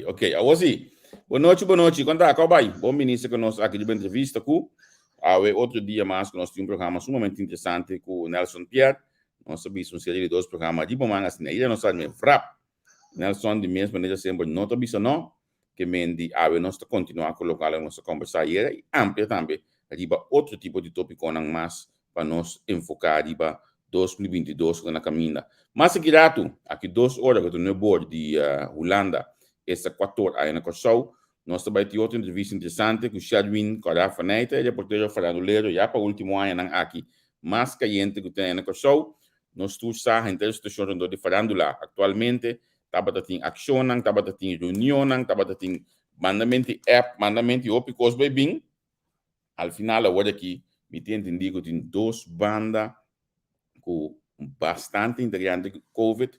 Ok, awor si. Bon nochi, bon nochi. Kon ta? Kon bai? Bon minister ku nos aki riba entrevista ku awe otro dia mas ku nos tin un programa sumamente interesante ku Nelson Pierre. Nos a bisa un serie di dos programa riba man asina. Ida nos a me vrap. Nelson di mes manera semper no ta bisa no. Ke men di awe nos ta kontinuá ku lokual nos a kombersá ayera i amplia tambe riba otro tipo di topikonan mas pa nos enfoká riba 2022 ku ta na kaminda. Mas aki ratu, aki 2 ora ku ta 9 or di Hulanda, esta 4 or aya na Kòrsou, nos ta bai tin otro entrevista interesante ku Sherwin Kòrá Faneyte, e reportero farandulero ya pa último añanan aki mas kayente ku tin aya na Kòrsou. Nos tur sa henter e situashon rondó di farandula aktualmente. Tabata tin akshonnan, tabata tin reunionnan, tabata tin mandamento di app, mandamento di hopi kos bai bin. Al final awor aki mi ta entendí ku tin dos banda ku bastante integrante ku COVID,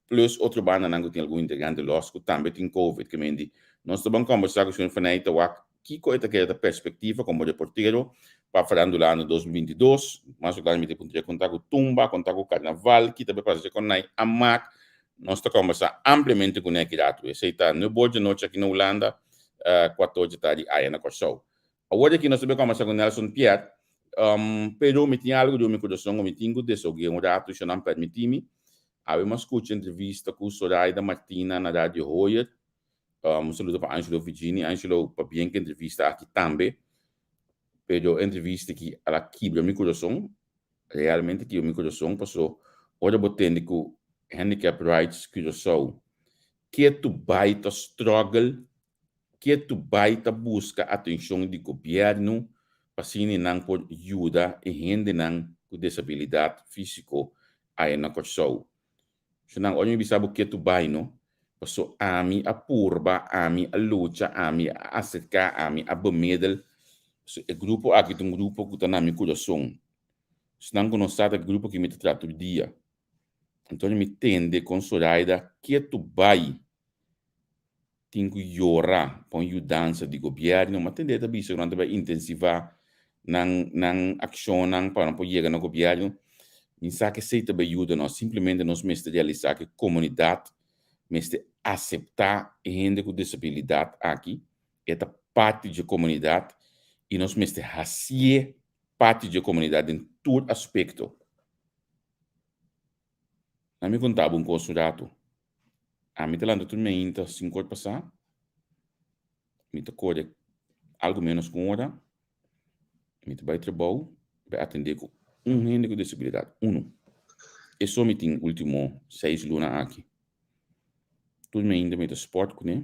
plus otro bandanan ku tin algun integrante lòs ku tambe tin COVID. Ke men di nos ta ban kombersá ku señor Faneyte wak kiko e ta kere ta perspektiva komo reportero pa farandula na 2022. Mas o klaro mi ta puntra konta ku tumba, konta ku karnaval, ki ta bai pasa ku nai amak. Nos ta kombersá ampliamente kuné aki ratu. Esei ta 9 or di anochi aki na Hulanda, 4 or di tardi aya na Kòrsou. Awor aki nos ta bai kombersá ku Nelson Pierre, pero mi tin algu den mi kurason ku mi tin ku desahogué un ratu, si nan permití mi. Awe mi a skucha entrevista ku Soraida Martina na Radio Hoyer. Un saludo pa Angelo Vigini. Angelo, pabien ku e entrevista aki tambe. Pero e entrevista aki a la kibra mi kurason, realmente kibra mi kurason, paso ora bo tende ku Handicap Rights Curaçao ketu bai ta struggle, ketu bai ta buska atenshon di gobièrnu pa asina nan por yuda e hendenan ku desabilidat físiko aya na Kòrsou. So nan ora mi bisa bo ketu bai no, paso ami a purba, ami a lucha, ami a aserká, ami a bemiddel. So e grupo aki ta un grupo ku ta na mi kurason. Esnan ku no sa ta e grupo ku mi ta traha tur dia. Anto mi tende kon Soraida ketu bai tin ku yora pa un yudansa di gobièrnu. Mi a tende e ta bisa ku nan ta bai intensivá nan akshonnan pa nan por yega na gobièrnu. Mi sa ku esei ta bai yuda nos. Simplemente nos mester realisá ku e komunidat mester aseptá e hende ku desabilidat aki. E ta parti dje komunidat i nos mester hasié parti dje komunidat den tur aspekto. Na mi konta bo un kos un ratu. Ami ta lanta tur meinta 5 or pasá. Mi ta kore algu ménos ku un ora. Mi ta bai trabou, bai atendé ku un hende ku desabilidat, unu. Eso mi tin último 6 luna aki. Tur meinta mi ta sport kuné.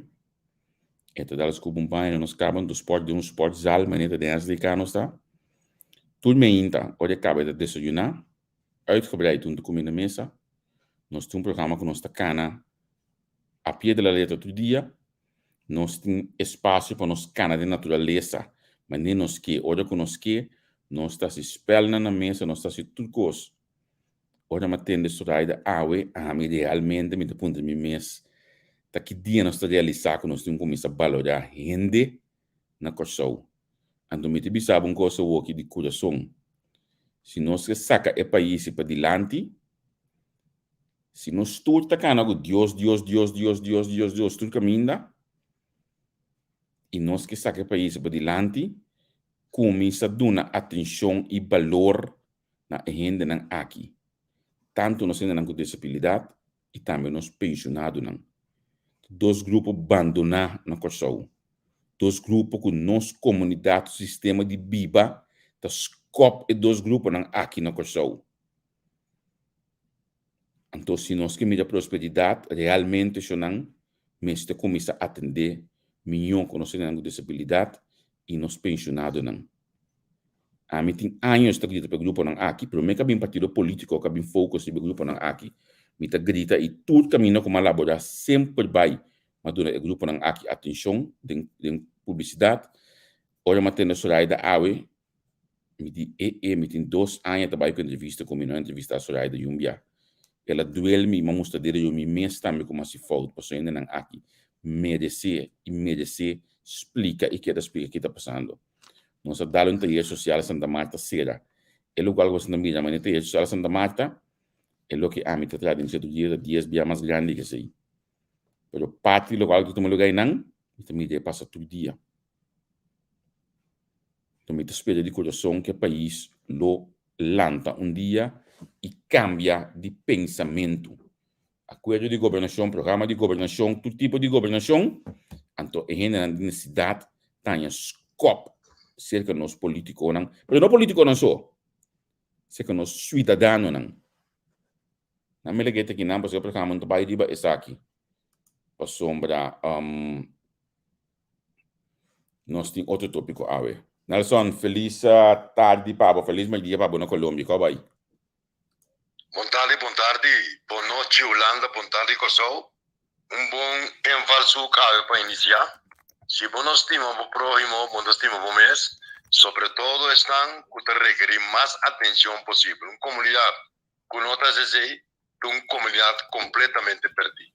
E ta dal skup un baño, nos kaba nos ta sport den un sportzaal manera ta den SDK nos ta. Tur meinta ora e kaba e ta desayuná uitgebreid huntu ku mi na mesa. Nos tin un programa ku nos ta kana a pie de la letra tur dia. Nos tin espasio pa nos kana den naturalesa manera nos ke, ora ku nos ke. Nos ta hasi spèlnan na mesa, nos ta hasi tur kos. Ora mi a tende Soraida awe, ami realmente mi ta puntra mi mes ta ki dia nos ta realisá ku nos tin kuminsá balorá hende na Kòrsou. Anto mi ta bisa bo un kos awoki di kurason. Si nos ke saka e pais padilanti, si nos tur ta kana ku Dios, Dios, Dios, Dios, Dios, Dios, Dios tur kaminda, i nos ke saka e pais padilanti, kuminsá duna atenshon i balor na e hendenan aki, tantu nos hendenan ku desabilidat i tambe nos penshonadonan. Dos grupo bandoná na Kòrsou. Dos grupo ku nos komunidat, sistema di biba ta skòp e dos gruponan aki na Kòrsou. Anto si nos ke mira prosperidat, realmente shonnan mester kuminsá atendé mihó ku nos hendenan ku desabilidat i nos penshonadonan. Ami tin años ta grita pa e gruponan aki, promé ku a bin partido polítiko ku a bin focus riba e gruponan aki, mi ta grita i tur kaminda ku mi a laborá semper bai mi a duna e gruponan aki atenshon den den publisidat. Ora mi a tende Soraida awe, mi di e e mi tin 2 aña ta bai ku entrevista ku mi no a entrevistá Soraida Yumbia. El a duel mi, mi a mustra dede yo mi mes tambe ku mi a hasi fout pasobra hendenan aki meresé i meresé splika i keda splika ki ta pasando. Nos a dal un tayer sosial Santa Marta sera. E lokual ku boso ta mira manera tayer sosial Santa Marta, e loke ami ta traha den Centro Dia ta 10 bia mas grandi ke esei. Pero parti di lokual ku ta tuma lugá einan, mi ta mira e pasa tur dia. Enton mi ta spera di kurason ku e pais lo lanta un dia i kambia di pensamentu. Akuerdo di gobernashon, programa di gobernashon, tur tipo di gobernashon, anto e hendenan di nesesidat ta haña skòp serka nos politikonan, pero no politikonan so, serka nos suidadanonan. Nan mi lag'é ta kinan pasobra e programa no ta bai riba esaki, pasobra nos tin otro tópiko awe. Nelson, felis tardi pa bo, felis mèrdia pa bo na Colombia, kòw bai? Bon tardi, bon tardi, bon nochi Hulanda, bon tardi Kòrsou. Un bon invalshoek awe pa inisiá. Si bo no stima bo próhimo, bo no ta stima bo mes, sobretodo esnan ku ta rekerí mas atenshon posibel. Un komunidat ku no ta hasi esei ta un komunidat kompletamente pèrdí.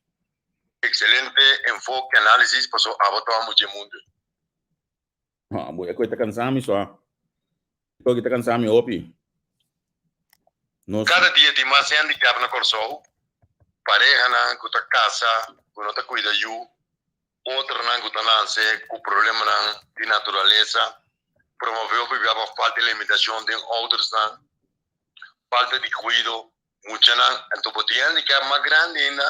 Ekselente enfoke, análisis, pasobra abo ta wak mucha e mundu ei. Ha, bo e koe ta kansa mi so. E koe ta kansa mi hopi. Nos. Kada dia tin mas handicap na Kòrsou, parehanan ku ta kasa ku no ta kuida yu, otronan ku ta nase ku problemanan di naturalesa, promové hopi bia pa falta di limitashon den oudersnan, falta di kuido, Muchanan, anto bo tin handicap mas grandi ainda,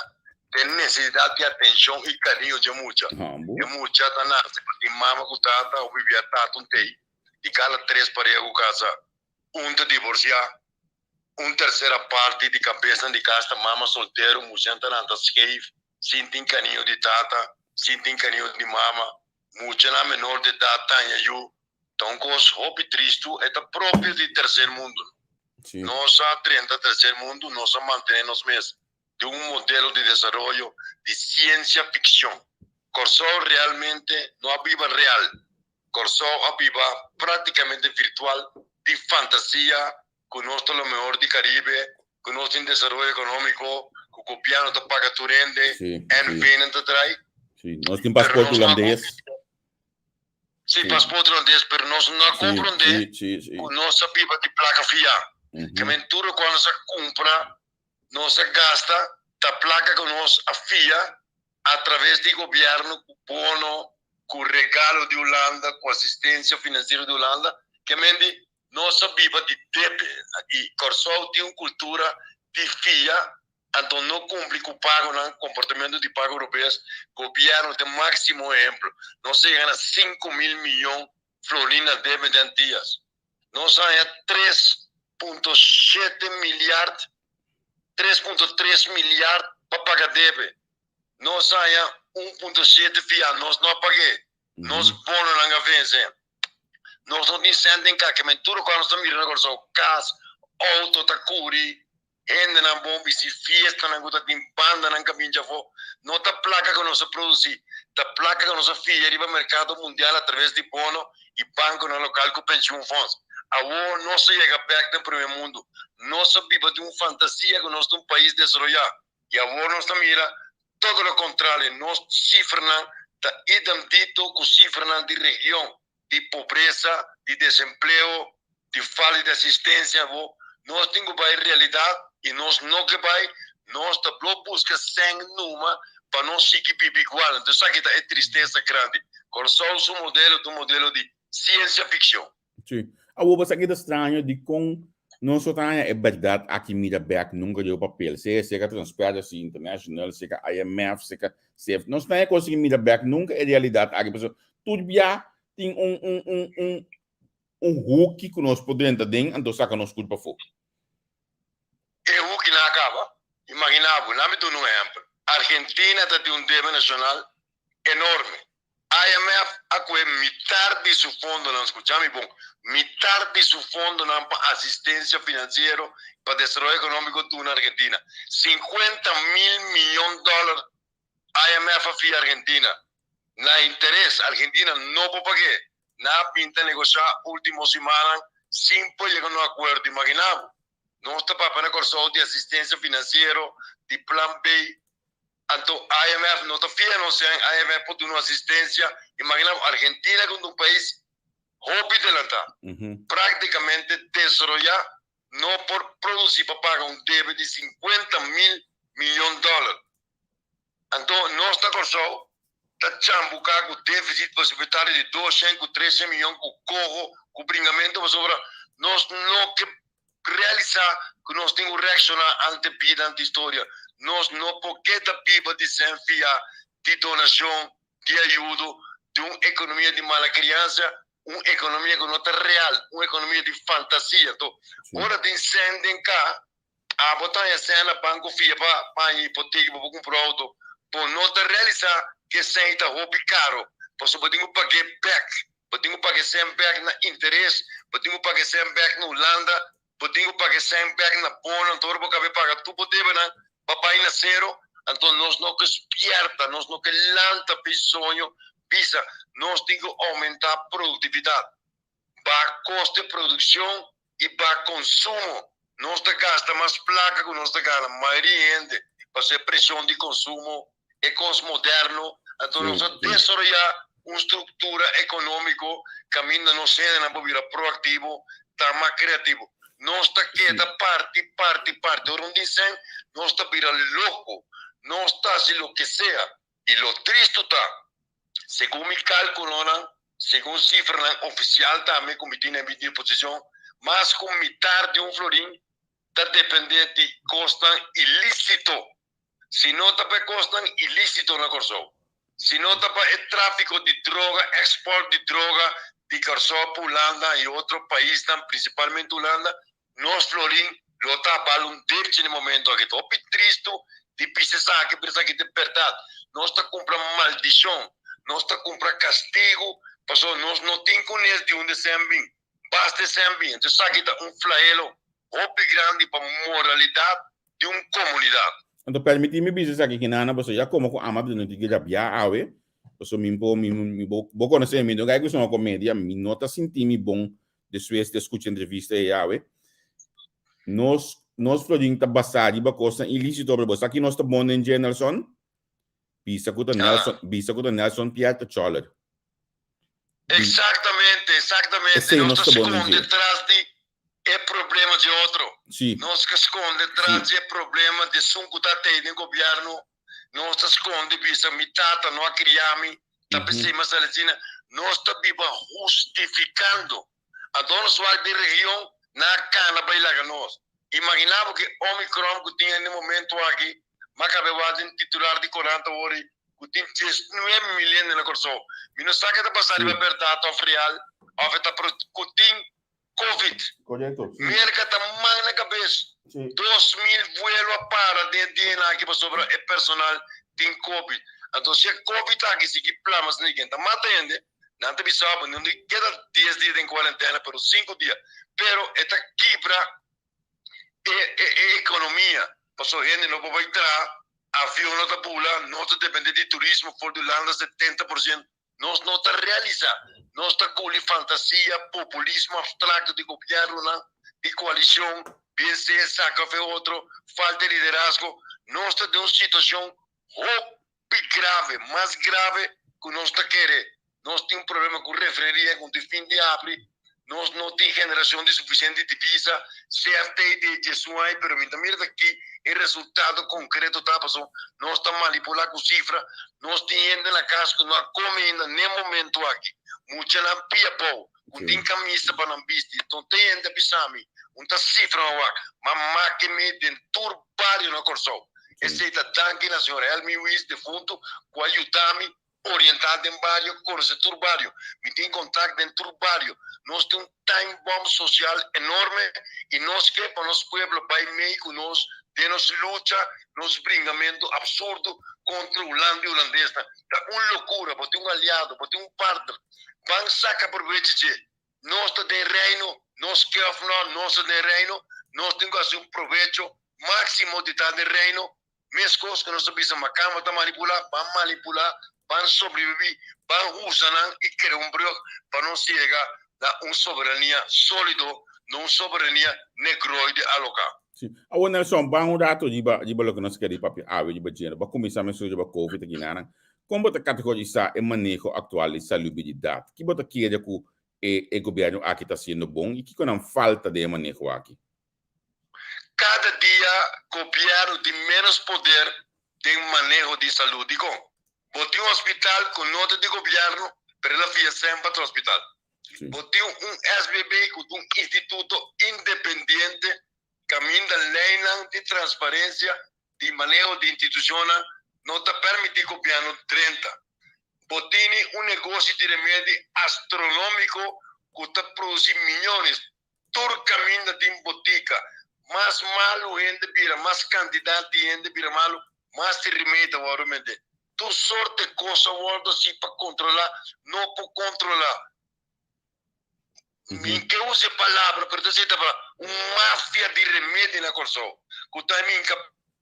ten necesidad di atencion y cariño dje mucha. E mucha ta nace pa tin mama cu tata of bibia tata un tey. Di cada tres pareha cu casa, un ta divorcia. Un tercera parti di cabesnan di cas ta mama soltero, muchanan ta lanta scheef, sin tin cariño di tata, sin tin cariño di mama. Muchanan menor di edad ta haña yu. Ta un kos hopi tristu, e ta propio di tercer mundu. Nos a drenta tercer mundu, nos a mantene nos mes den un modelo di desaroyo di siensia fikshon. Kòrsou realmente no a biba real, Kòrsou a biba praktikamente virtual di fantasia ku nos ta lo mehor di Karibe, ku nos tin desaroyo ekonómiko, ku gobièrnu ta paga tur hende, NV-nan ta trai. Sí, nos tin pasport hulandes. Sí, pasport hulandes, pero nos no a komprondé ku nos a biba di plaka fiá. Ke men tur lokual nos a kumpra, nos a gasta, ta plaka ku nos a fia atraves di gobièrnu ku bono, ku regalo di Hulanda, ku asistensia finansiero di Hulanda. Ke men di nos a biba di debe. I Kòrsou tin un kultura di fia. Anto no cumpli cu pagonan, comportamento di pago robes, gobierno ta e maximo ehemplo. Nos a yega na 5000 miyon florin na debe di Antillas. Nos a haña 3.7 milyard, 3.3 milyard pa paga debe. Nos a haña 1.7 fia, nos no a pag'é. Nos bononan a vence. Nos no tin cent den kake, men tur locual nos ta mira na Curaçao, cas, auto ta curi, Hendenan bon bisti, fiestanan ku ta tin, bandanan ka bin djafó. No ta plaka ku nos a produsí, ta plaka ku nos a fia riba merkado mundial atraves di bono i bankonan lokal ku pensioenfonds. Awor nos a yega bèk den primer mundu. Nos a biba den un fantasia ku nos ta un pais desaroyá i awor nos ta mira todo lo kontrario. Nos sifranan ta idem dito ku sifranan di region. di pobresa, di desempleo, di falta di asistencia bo nos tin cu bay realidad y nos no ke bay, nos ta blo busca seng numa pa nos sigui biba igual, entonces esaki ta e tristesa grandi. Corsou su modelo ta un modelo di ciencia ficcion. Sí. Awor bo sa ki ta straño dikon nos no ta haña e bèrdat aki mira bèk nunka riba papel, sea serka Transparency International, serka IMF, serka CF. Nos no haña kos aki mira bèk nunka e realidat aki pasobra tur bia tin un un un un un huki ku nos por drenta den anto saka nos kurpa afó. E hukinan a kaba. Imagina bo, laat mi duna un ehèmpel. Argentina ta tin un debe nashonal enorme. IMF a kohe mitar di su fondonan, skucha mi bon, mitar di su fondonan pa asistensia finansiero pa desaroyo ekonómiko duna Argentina. 50 mil miyon dòler IMF a fia Argentina. Na interes, Argentina no por pag'é. Nan a bin ta negoshá último simannan sin por yega na un akuerdo. Imaginá bo, nos ta papia na Kòrsou di asistensia finansiero, di plan B, Anto IMF no ta fia nos en IMF por duna asistencia. Imagina bo Argentina cu ta un pais hopi delanta, practicamente desaroya, no por produci pa paga un debe di 50 mil miyon dollar. Anto nos na Kòrsou ta chambuká ku défisit presupuestario di 200 ku 300 miyon ku koho, ku bringamentu pasobra nos no ke realisá ku nos tin ku reakshoná ante bida, ante historia. Nos no por keda biba di sèn fiá, di donashon, di ayudo, di un ekonomia di mala kriansa, un ekonomia ku no ta real, un ekonomia di fantasia. Anto ora tin sèn den ka, Abo ta haña sèn na banko fia pa paña hipoteka pa bo kumpra outo. Bo no ta realisá ku e sèn ta hopi karo pasobra bo tin ku pag'é bèk. Bo tin ku paga e sèn bèk na interes, bo tin ku paga e sèn bèk na Hulanda, bo tin ku paga e sèn bèk na bono. Anto ora bo kaba paga tur bo debenan pa bai na sero. Anto nos no ke spièrta, nos no ke lanta p'e soño bisa nos tin ku oumentá produktividat. Baha kosto di produkshon i baha konsumo. Nos ta gasta mas plaka ku nos ta gana. Mayoria hende pasobra e preshon di konsumo, e kos moderno. Anto nos a desaroyá un struktura ekonómiko kaminda nos hendenan por bira proaktivo, ta mas kreativo. Nos ta keda parti, parti, parti. Ora un disen nos ta bira loko. Nos ta hasi loke sea. I lo tristu ta, segun mi kalkulonan, segun sifranan ofisial tambe ku mi tin na mi disposishon, mas ku mitar di un florin ta dependé di kosnan ilísito. Si no ta pa e kosnan ilísito na Kòrsou, si no ta pa e tráfiko di droga, èkspòrt di droga di Kòrsou pa Hulanda i otro paisnan, prinsipalmente Hulanda, Nos florin lo ta bal un derchi na e momento aki. Ta hopi tristu di bisa esaki, pero esaki ta e bèrdat. Nos ta kumpra maldishon, nos ta kumpra kastigu, pasobra nos no tin kunes di unda esei bin. Basta esei bin. Enton esaki ta un flahelo hopi grandi pa moralidat di un komunidat. Anto permití mi bisa esaki kinana, pasobra ya komo ku ama no tin ke rabiá awe, pasobra mi por, mi, mi, bo, bo konosé mi, no kai ku suma komedia, mi no ta sinti mi bon despues di skucha entrevista ei awe. Nos, nos florin ta basá riba kosnan ilísito, pero bo sa ki nos ta bon den dje, Nelson? Bisa ku ta Nelson, bisa ku ta Nelson Pierre ta choler. Exactamente, exactamente. Esei Nos nos ta ta bon den skonde dje. tras di e problema di otro. Sí. Nos ke skonde tras di e problema di esun ku ta tei den gobièrnu. Nos ta skonde bisa mi tata no a kria mi, ta p'esei mi a sali asina. Nos ta biba hustifikando. Anto nos wak den region, nan a kana bai laga nos. Imaginá bo ku e Omicron ku tin na e momento aki, mi a kaba e wak den titular di korant awor ei, ku tin 19 mil hende na Kòrsou. Mi no sa ke ta pasa riba bèrdat òf real òf e ta ku tin Covid. Correcto, sí. Merca ta man na cabes. Sí. 2000 vuelo a para den e dianan aki pasobra e personal tin Covid. Anto si e Covid aki sigui plama asina ken ta mata hende, nan ta bisa bo no di keda 10 dia den cuarentena pero 5 dia. Pero e ta kibra e e e economia pasobra hende no por bay traha, avion no ta bula, nos ta depende di turismo for di Hulanda 70%. Nos no ta realisa, nos ta guli fantasia, populismo abstracto di gobiernonan, di coalicion, bien sea esaki of e otro, falta di liderazgo. Nos ta den un situacion hopi grave, mas grave cu nos ta kere. Nos tin un problema cu refineria cu tin fin di habri, nos no tin generacion di suficiente divisa, CFT di djesun ai, pero mi ta mira ta ki e resultado concreto ta, pasobra nos ta manipula cu cifra, nos tin hende na cas cu no a come ainda n'e momento aki, muchanan pia bou, cu tin camisa pa nan bisti, enton tin hende a bisa mi, un ta cifra nan wak, ma make mi den tur bario na Corsou, esey ta danki na señor Helmi Ruiz, defunto, cu a yuda mi Orientá den bario, konosé tur bario. Mi tin kontakt den tur bario. Nos tin un time bomb sosial enorme i nos ke pa nos pueblo bai mei ku nos den nos lucha, nos bringamentu absurdo kontra Hulanda i hulandesnan. Ta un lokura. Bo tin un aliado, bo tin un partner. Ban saka probechi dje. Nos ta den Reino, nos ke òf nò, nos ta den Reino. Nos tin ku hasi un probecho máksimo di ta den Reino. Meskos ku nos ta bisa makamba ta manipulá, ban manipulá, ban sobrebibí, ban usa nan i krea un brug pa nos yega na un soberania sólido, no un soberania negroide aloká. Sí. Awor Nelson, ban un rato riba riba loke nos kere papia awe riba djeno. Bo a kuminsá menshoná riba Covid aki nan. Kon bo ta kategorisá e maneho aktual di salubridat? Ki bo ta kere ku e e gobièrnu aki ta hasiendo bon i kiko nan falta den e maneho aki? Kada dia gobièrnu tin ménos poder. Den maneho di salú. Dikon? Bo tin un hospital ku no ta di gobièrnu, pero el a fia semper ta hospital. Bo tin un SBB ku ta un instituto independiente kaminda leinan di transparensia di maneho di institushonnan no ta permití gobièrnu drenta. Bo tini un negoshi di remedi astronómiko ku ta produsí miñones. Tur kaminda tin botika. Mas malu hende bira, mas kantidat di hende bira malu, mas di remedi ta wòrdu mende. Tur sorte kos a wòrdu hasi pa kontrolá, no por kontrolá. Mi ke usa e palabra, pero ta seta pa un mafia di remedi na Kòrsou ku ta hinka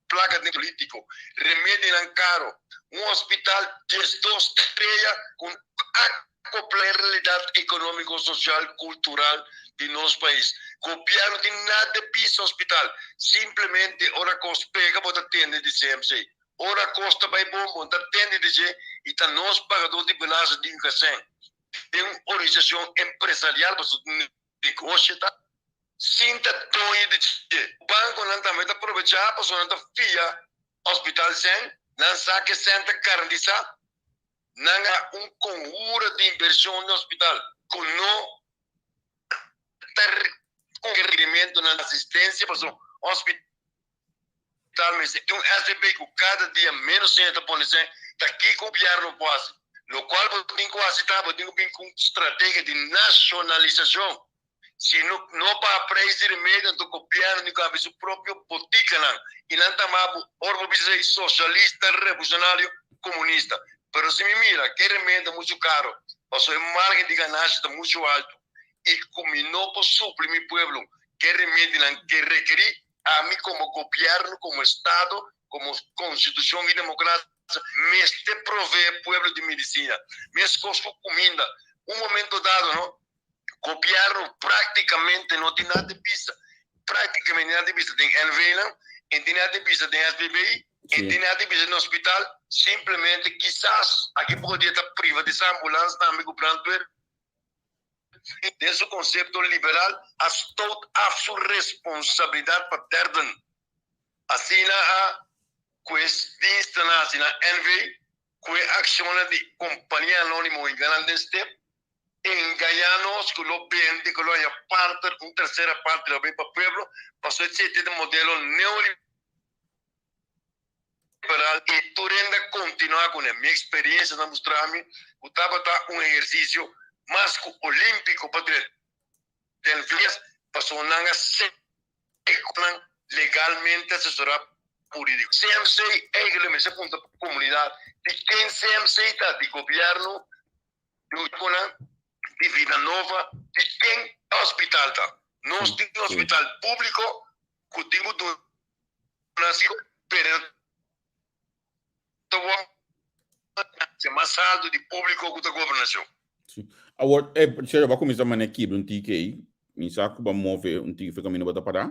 plaka den polítiko, remedinan karo, un hospital 12 strea ku akopla e realidat ekonómiko, sosial, kultural di nos pais. Gobièrnu tin nada di bisa hospital, simplemente ora kos pega bo ta tende di CMC, ora kos ta bai bon bo ta tende di dje i ta nos pagadó di belasting di UKSEN den un organisashon empresarial pasobra negoshi ta sin ta doño di dje. Bankonan tambe ta probechá pasobra nan ta fia hospital sèn, nan sa ke sèn ta garantisa, nan a un konhura di invershon di hospital ku no ta ku rekerimentonan di asistensia pasobra hospital mester tin un SBB ku kada dia ménos hende ta pone sèn, ta kiko gobièrnu por hasi? Lokual bo tin ku hasi ta bo tin ku bin ku un strategia di nashonalisashon. Si no no paga prijs di remedio anto gobierno tin cu habri su propio boticanan y nan ta ama bo ora bo bisa esey socialista, revolucionario, comunista. Pero si mi mira ke remedio ta mucho caro pasobra e margen di ganashi ta mucho alto y cu mi no por supli mi pueblo ke remedionan ke rekeri ami como gobierno, como estado, como constitucion y democracia mester provee pueblo di medicina. Mescos cu cuminda. Un momento dado no Gobierno practicamente no tin nada di bisa. Practicamente nada di bisa den NV-nan, en tin nada di bisa den SBB, en tin nada di bisa den hospital. Simplemente kisas aki poco dia ta privatisa ambulans tambe cu brandweer. Den su concepto liberal a stoot af su responsabilidad pa derden. Asina a cu e dienstennan haci na NV cu e accionnan di compania anonimo y ganan den step. Engañá nos ku lo bende, ku lo haña parte, un tersera parte lo bay pa pueblo, pasobra esei ta e modelo neoliberal i tur hende a kontinuá kuné. Mi eksperensia ta mustra mi ku tabata un ehersisio mas ku olímpiko pa drenta den vias, pasobra nan a sekunan legalmente asesorá hurídiko. CMC eigenlijk mester puntra komunidat di ken CMC ta, di gobièrnu? Gruponan di Vida Nova di ken e hospital ta. Nos tin un hospital públiko ku tin ku duna si pero ta wòrdu mas altu di públiko ku ta gobernashon. Sí. Awor, eh, Sergio, bo a kuminsá manera kibra un tiki ei. Mi sa ku bo a move un tiki for kaminda bo ta pará.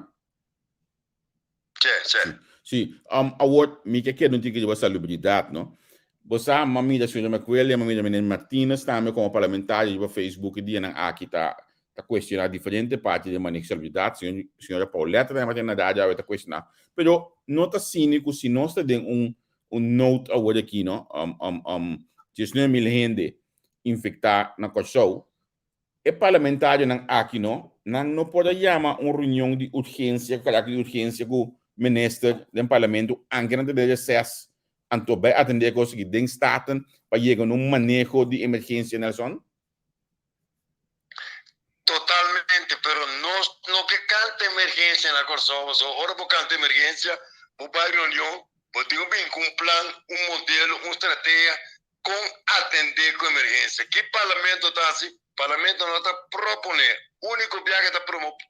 Che, che. Si, um, awor mi ke keda un tiki riba salubridat, no? Bo sa, m'a mira señor McWilliam, m'a mira meneer Martinez tambe komo parlamentario riba Facebook e dianan aki ta ta kuestioná diferente parti den maneho salubridat. Señor, señora Paulette tambe ta na radio awe ta kuestioná. Pero no ta asina ku si nos ta den un un nood awor aki, no? Um, um, um, 19 mil hende infektá na Kòrsou, E parlamentarionan aki no, nan no por a yama un reunion di urgencia, cu carácter di urgencia cu minister den parlamento, anke nan ta den reces, anto bay atende e cos aki den Staten pa yega na un maneho di emergencia, Nelson? Totalmente, pero nos no ke canta emergencia na Corsou, pasobra ora bo canta emergencia, bo bay reunion, bo tin cu bin cu un plan, un modelo, un strategia Kon atendé ku emergensia? Ki Parlamento ta hasi? Parlamento no ta proponé. Úniko bia ke ta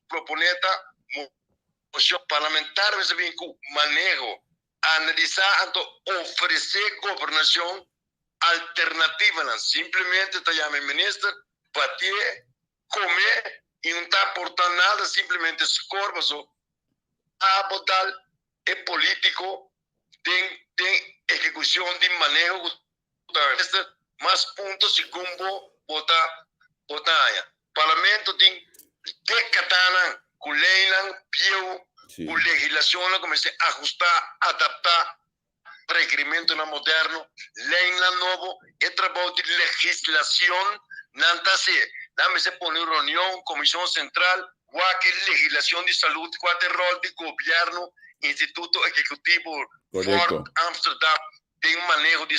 proponé ta moshon. Parlamentario mester bin ku maneho, analisá anto ofresé gobernashon alternativanan. Simplemente ta yama e minister, batié, komé i no ta aportá nada, simplemente skor paso abo dal e polítiko den den ehekushon di maneho ku ta mester mas punto segun bo bo ta bo ta haña. Parlamento tin dekadanan ku leinan bieu, ku legislashonnan ku mester ahustá, adaptá. Rekerimentonan moderno, leynan nobo, e trabou di legislacion nan ta haci. Nan mester pone un reunion, comision central, wak e legislacion di salud, cua ta e rol di gobierno, instituto ehecutivo, Fort Amsterdam den maneho di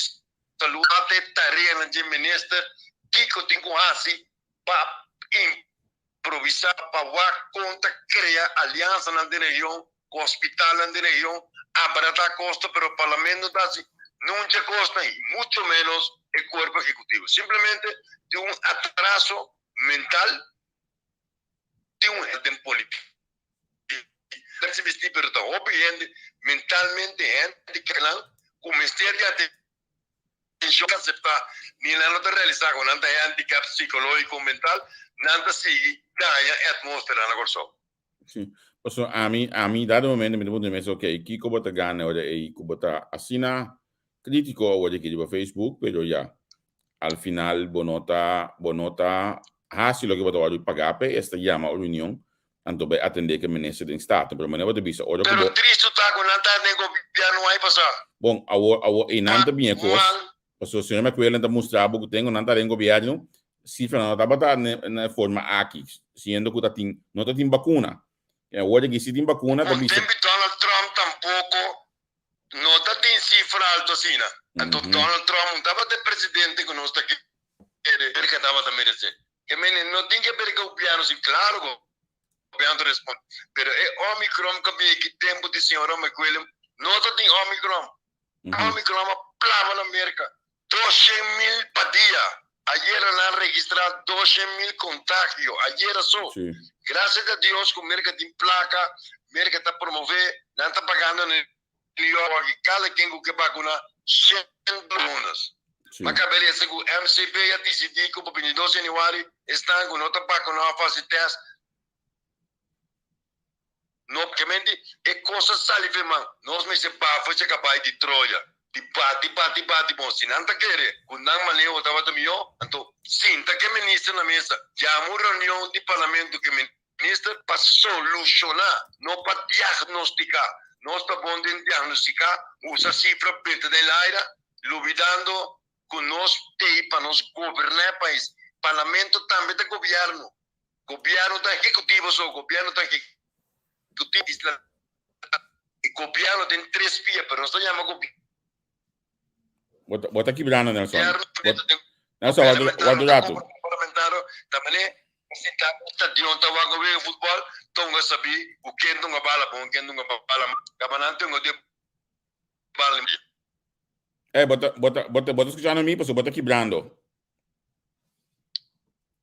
salud, cua ta e tareanan dje minister, kico tin cu haci pa improvisá pa wak kon ta krea aliansanan den region ku hospitalnan den region, abaratá kosto, pero parlamento no ta hasi nunca kosnan i mucho ménos e kuerpo ehekutivo. Simplemente tin un atraso mental, tin un den polítika bisti, pero ta hopi hende mentalmente hèndikèpnan ku mester di atenshon. Penshon aseptá, ni nan no ta realisá ku nan ta handicap psikológiko o mental, nan ta sigui daña e atmósfera na Kòrsou. Sí, pasobra ami, ami dado momento mi ta puntra mi mes, ok, kiko bo ta gana ora ei ku bo ta asina krítiko awor aki riba Facebook, pero ya, al final bo no ta, bo no ta hasi loke bo ta wòrdu pagá p'e, esta yama un reunion Anto bai atendé ku e minister den Staten, pero manera bo ta bisa ora ku Pero bo. tristu ta ku nan ta den gobièrnu ai pasá. Bon, awor, awor einan ta bin e kos, pasobra señor McQuillan ta mustra bo ku ten ku nan ta den gobièrnu, sifranan no tabata na e forma aki, siendo ku ta tin, no ta tin bakuna. I awor aki si tin bakuna ta Bon, bisa. tempi Donald Trump tampoko no ta tin sifra altu asina. Anto Donald Trump un tabata e presidente ku nos ta kere Merka tabata meresé. Ke mene no tin ke ber gobièrnu si klaro gobièrnu ta responde pero e omicron ku a bin aki tempu di señora McWilliam no ta tin omicron. Omicron a plama na Merka 200.000 pa dia ayera nan a registra 200.000 kontagio ayera so. Gracias a Dios ku Merka tin plaka Merka ta promove nan ta pagando na New York aki kada ken ku ke bakuna 100 dólares. Ma kab'e lesa ku MCB a disidí ku pa 22 januari esnan ku no ta bakuná òf hasi tèst no Obviamente e kos a sali fe man. Nos mester bafa dje kabai di Troya, di bati bati bati bon. Si nan ta kere ku nan maneho tabata mihó, anto sinta ku e minister na mesa, yama un reunion di parlamento ku e minister pa solushoná, no pa diagnostiká. Nos ta bon den diagnostiká, usa sifra beta den laira, lubidando ku nos tei pa nos goberná e pais. Parlamento tambe ta gobièrnu. Gobièrnu ta ehekutivo so, gobièrnu ta ehekutivo. E gobièrnu tin tres pia, pero nos ta yama gobièrnu. Bo ta kibrando, Nelson. Nelson, wak un ratu. Parlamentario, ta mane sinta na stadion ta wak wega futbòl, tonga sabí ku ken tunga bala bon, ken tunga bala mal. Kaba nan tunga di bala. Ey, bo ta, bo ta, bo ta, bo ta skuchando mi? Pasobra bo ta kibrando.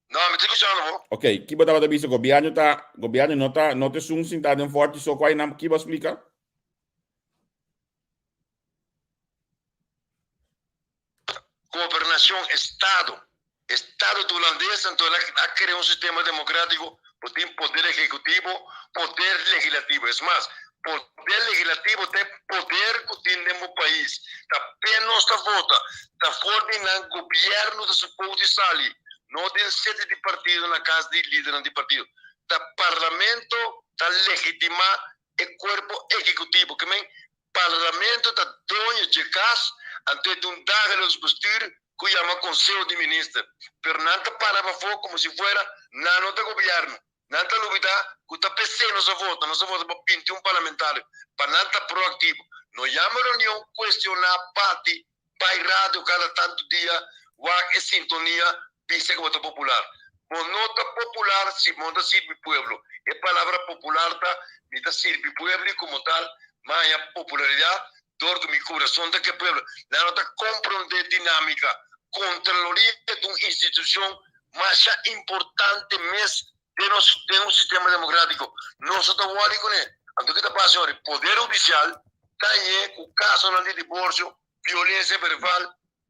No, mi ta skuchando bo. Ok, ki bo tabata bisa? Gobièrnu ta, gobièrnu no ta, no ta esun sintá den fòrti so ku aynan, ki bo a splika? Gobernacion, Estado. Estado ta Hulandes, anto el a crea un sistema democratico, bo tin poder ejecutivo, poder legislativo. Es mas, poder legislativo ta e poder cu tin den bo pais. Ta pe nos ta vota, ta for di nan gobierno ta supos di sali, no den sede di partido na cas di lidernan di partido. Ta parlamento ta legitima e cuerpo ejecutivo, ke men Parlamento ta doño dje cas, anto e ta un dagelijks bestuur cu yama Conseho di Minister. Pero nan ta para pafó como si fuera nan no ta gobierno. Nan ta lubida cu ta p'esey nos a vota, nos a vota pa 21 parlamentario, pa nan ta proactivo. No yama reunion, cuestiona, bati, Bai radio kada tantu dia, wak e sintonia, bisa ku bo ta popular. Bo no ta popular si bo no ta sirbi pueblo. E palabra popular ta, mi ta sirbi pueblo i komo tal mi a haña popularidat dor ku mi kurason ta ku e pueblo. Nan no ta komprondé dinámika. Kontraloria ta un institushon masha importante mes den nos den un sistema demokratiko. Nos no ta wòri kuné. Anto ke ta pasa ora? Poder hudisial ta hañ'é ku kasonan di diborsio, violensia verbal,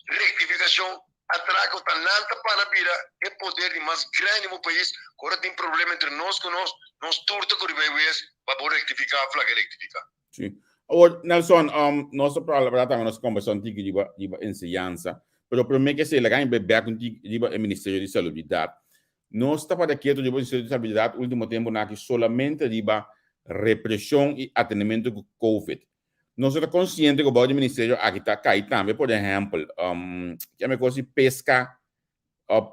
rektifikashon, atrako ta nan ta para bira e poder di mas grandi bo pais ku ora tin problema entre nos ku nos, nos tur ta kuri bai wes pa bo rektifiká of laga rektifiká. Sí. Awor, Nelson, um, nos a palabra tambe nos kombersá un tiki riba, riba enseñansa, pero promé ke esei laga mi bai bèk un tiki riba e Ministerio di Salubridat. Nos ta para ketu riba Ministerio di Salubridat último tempunan aki solamente riba represhon i atendementu ku Covid. Nos ta konsiente ku bou di ministerio aki ta kai tambe, por ehèmpel, kiami kos di peska,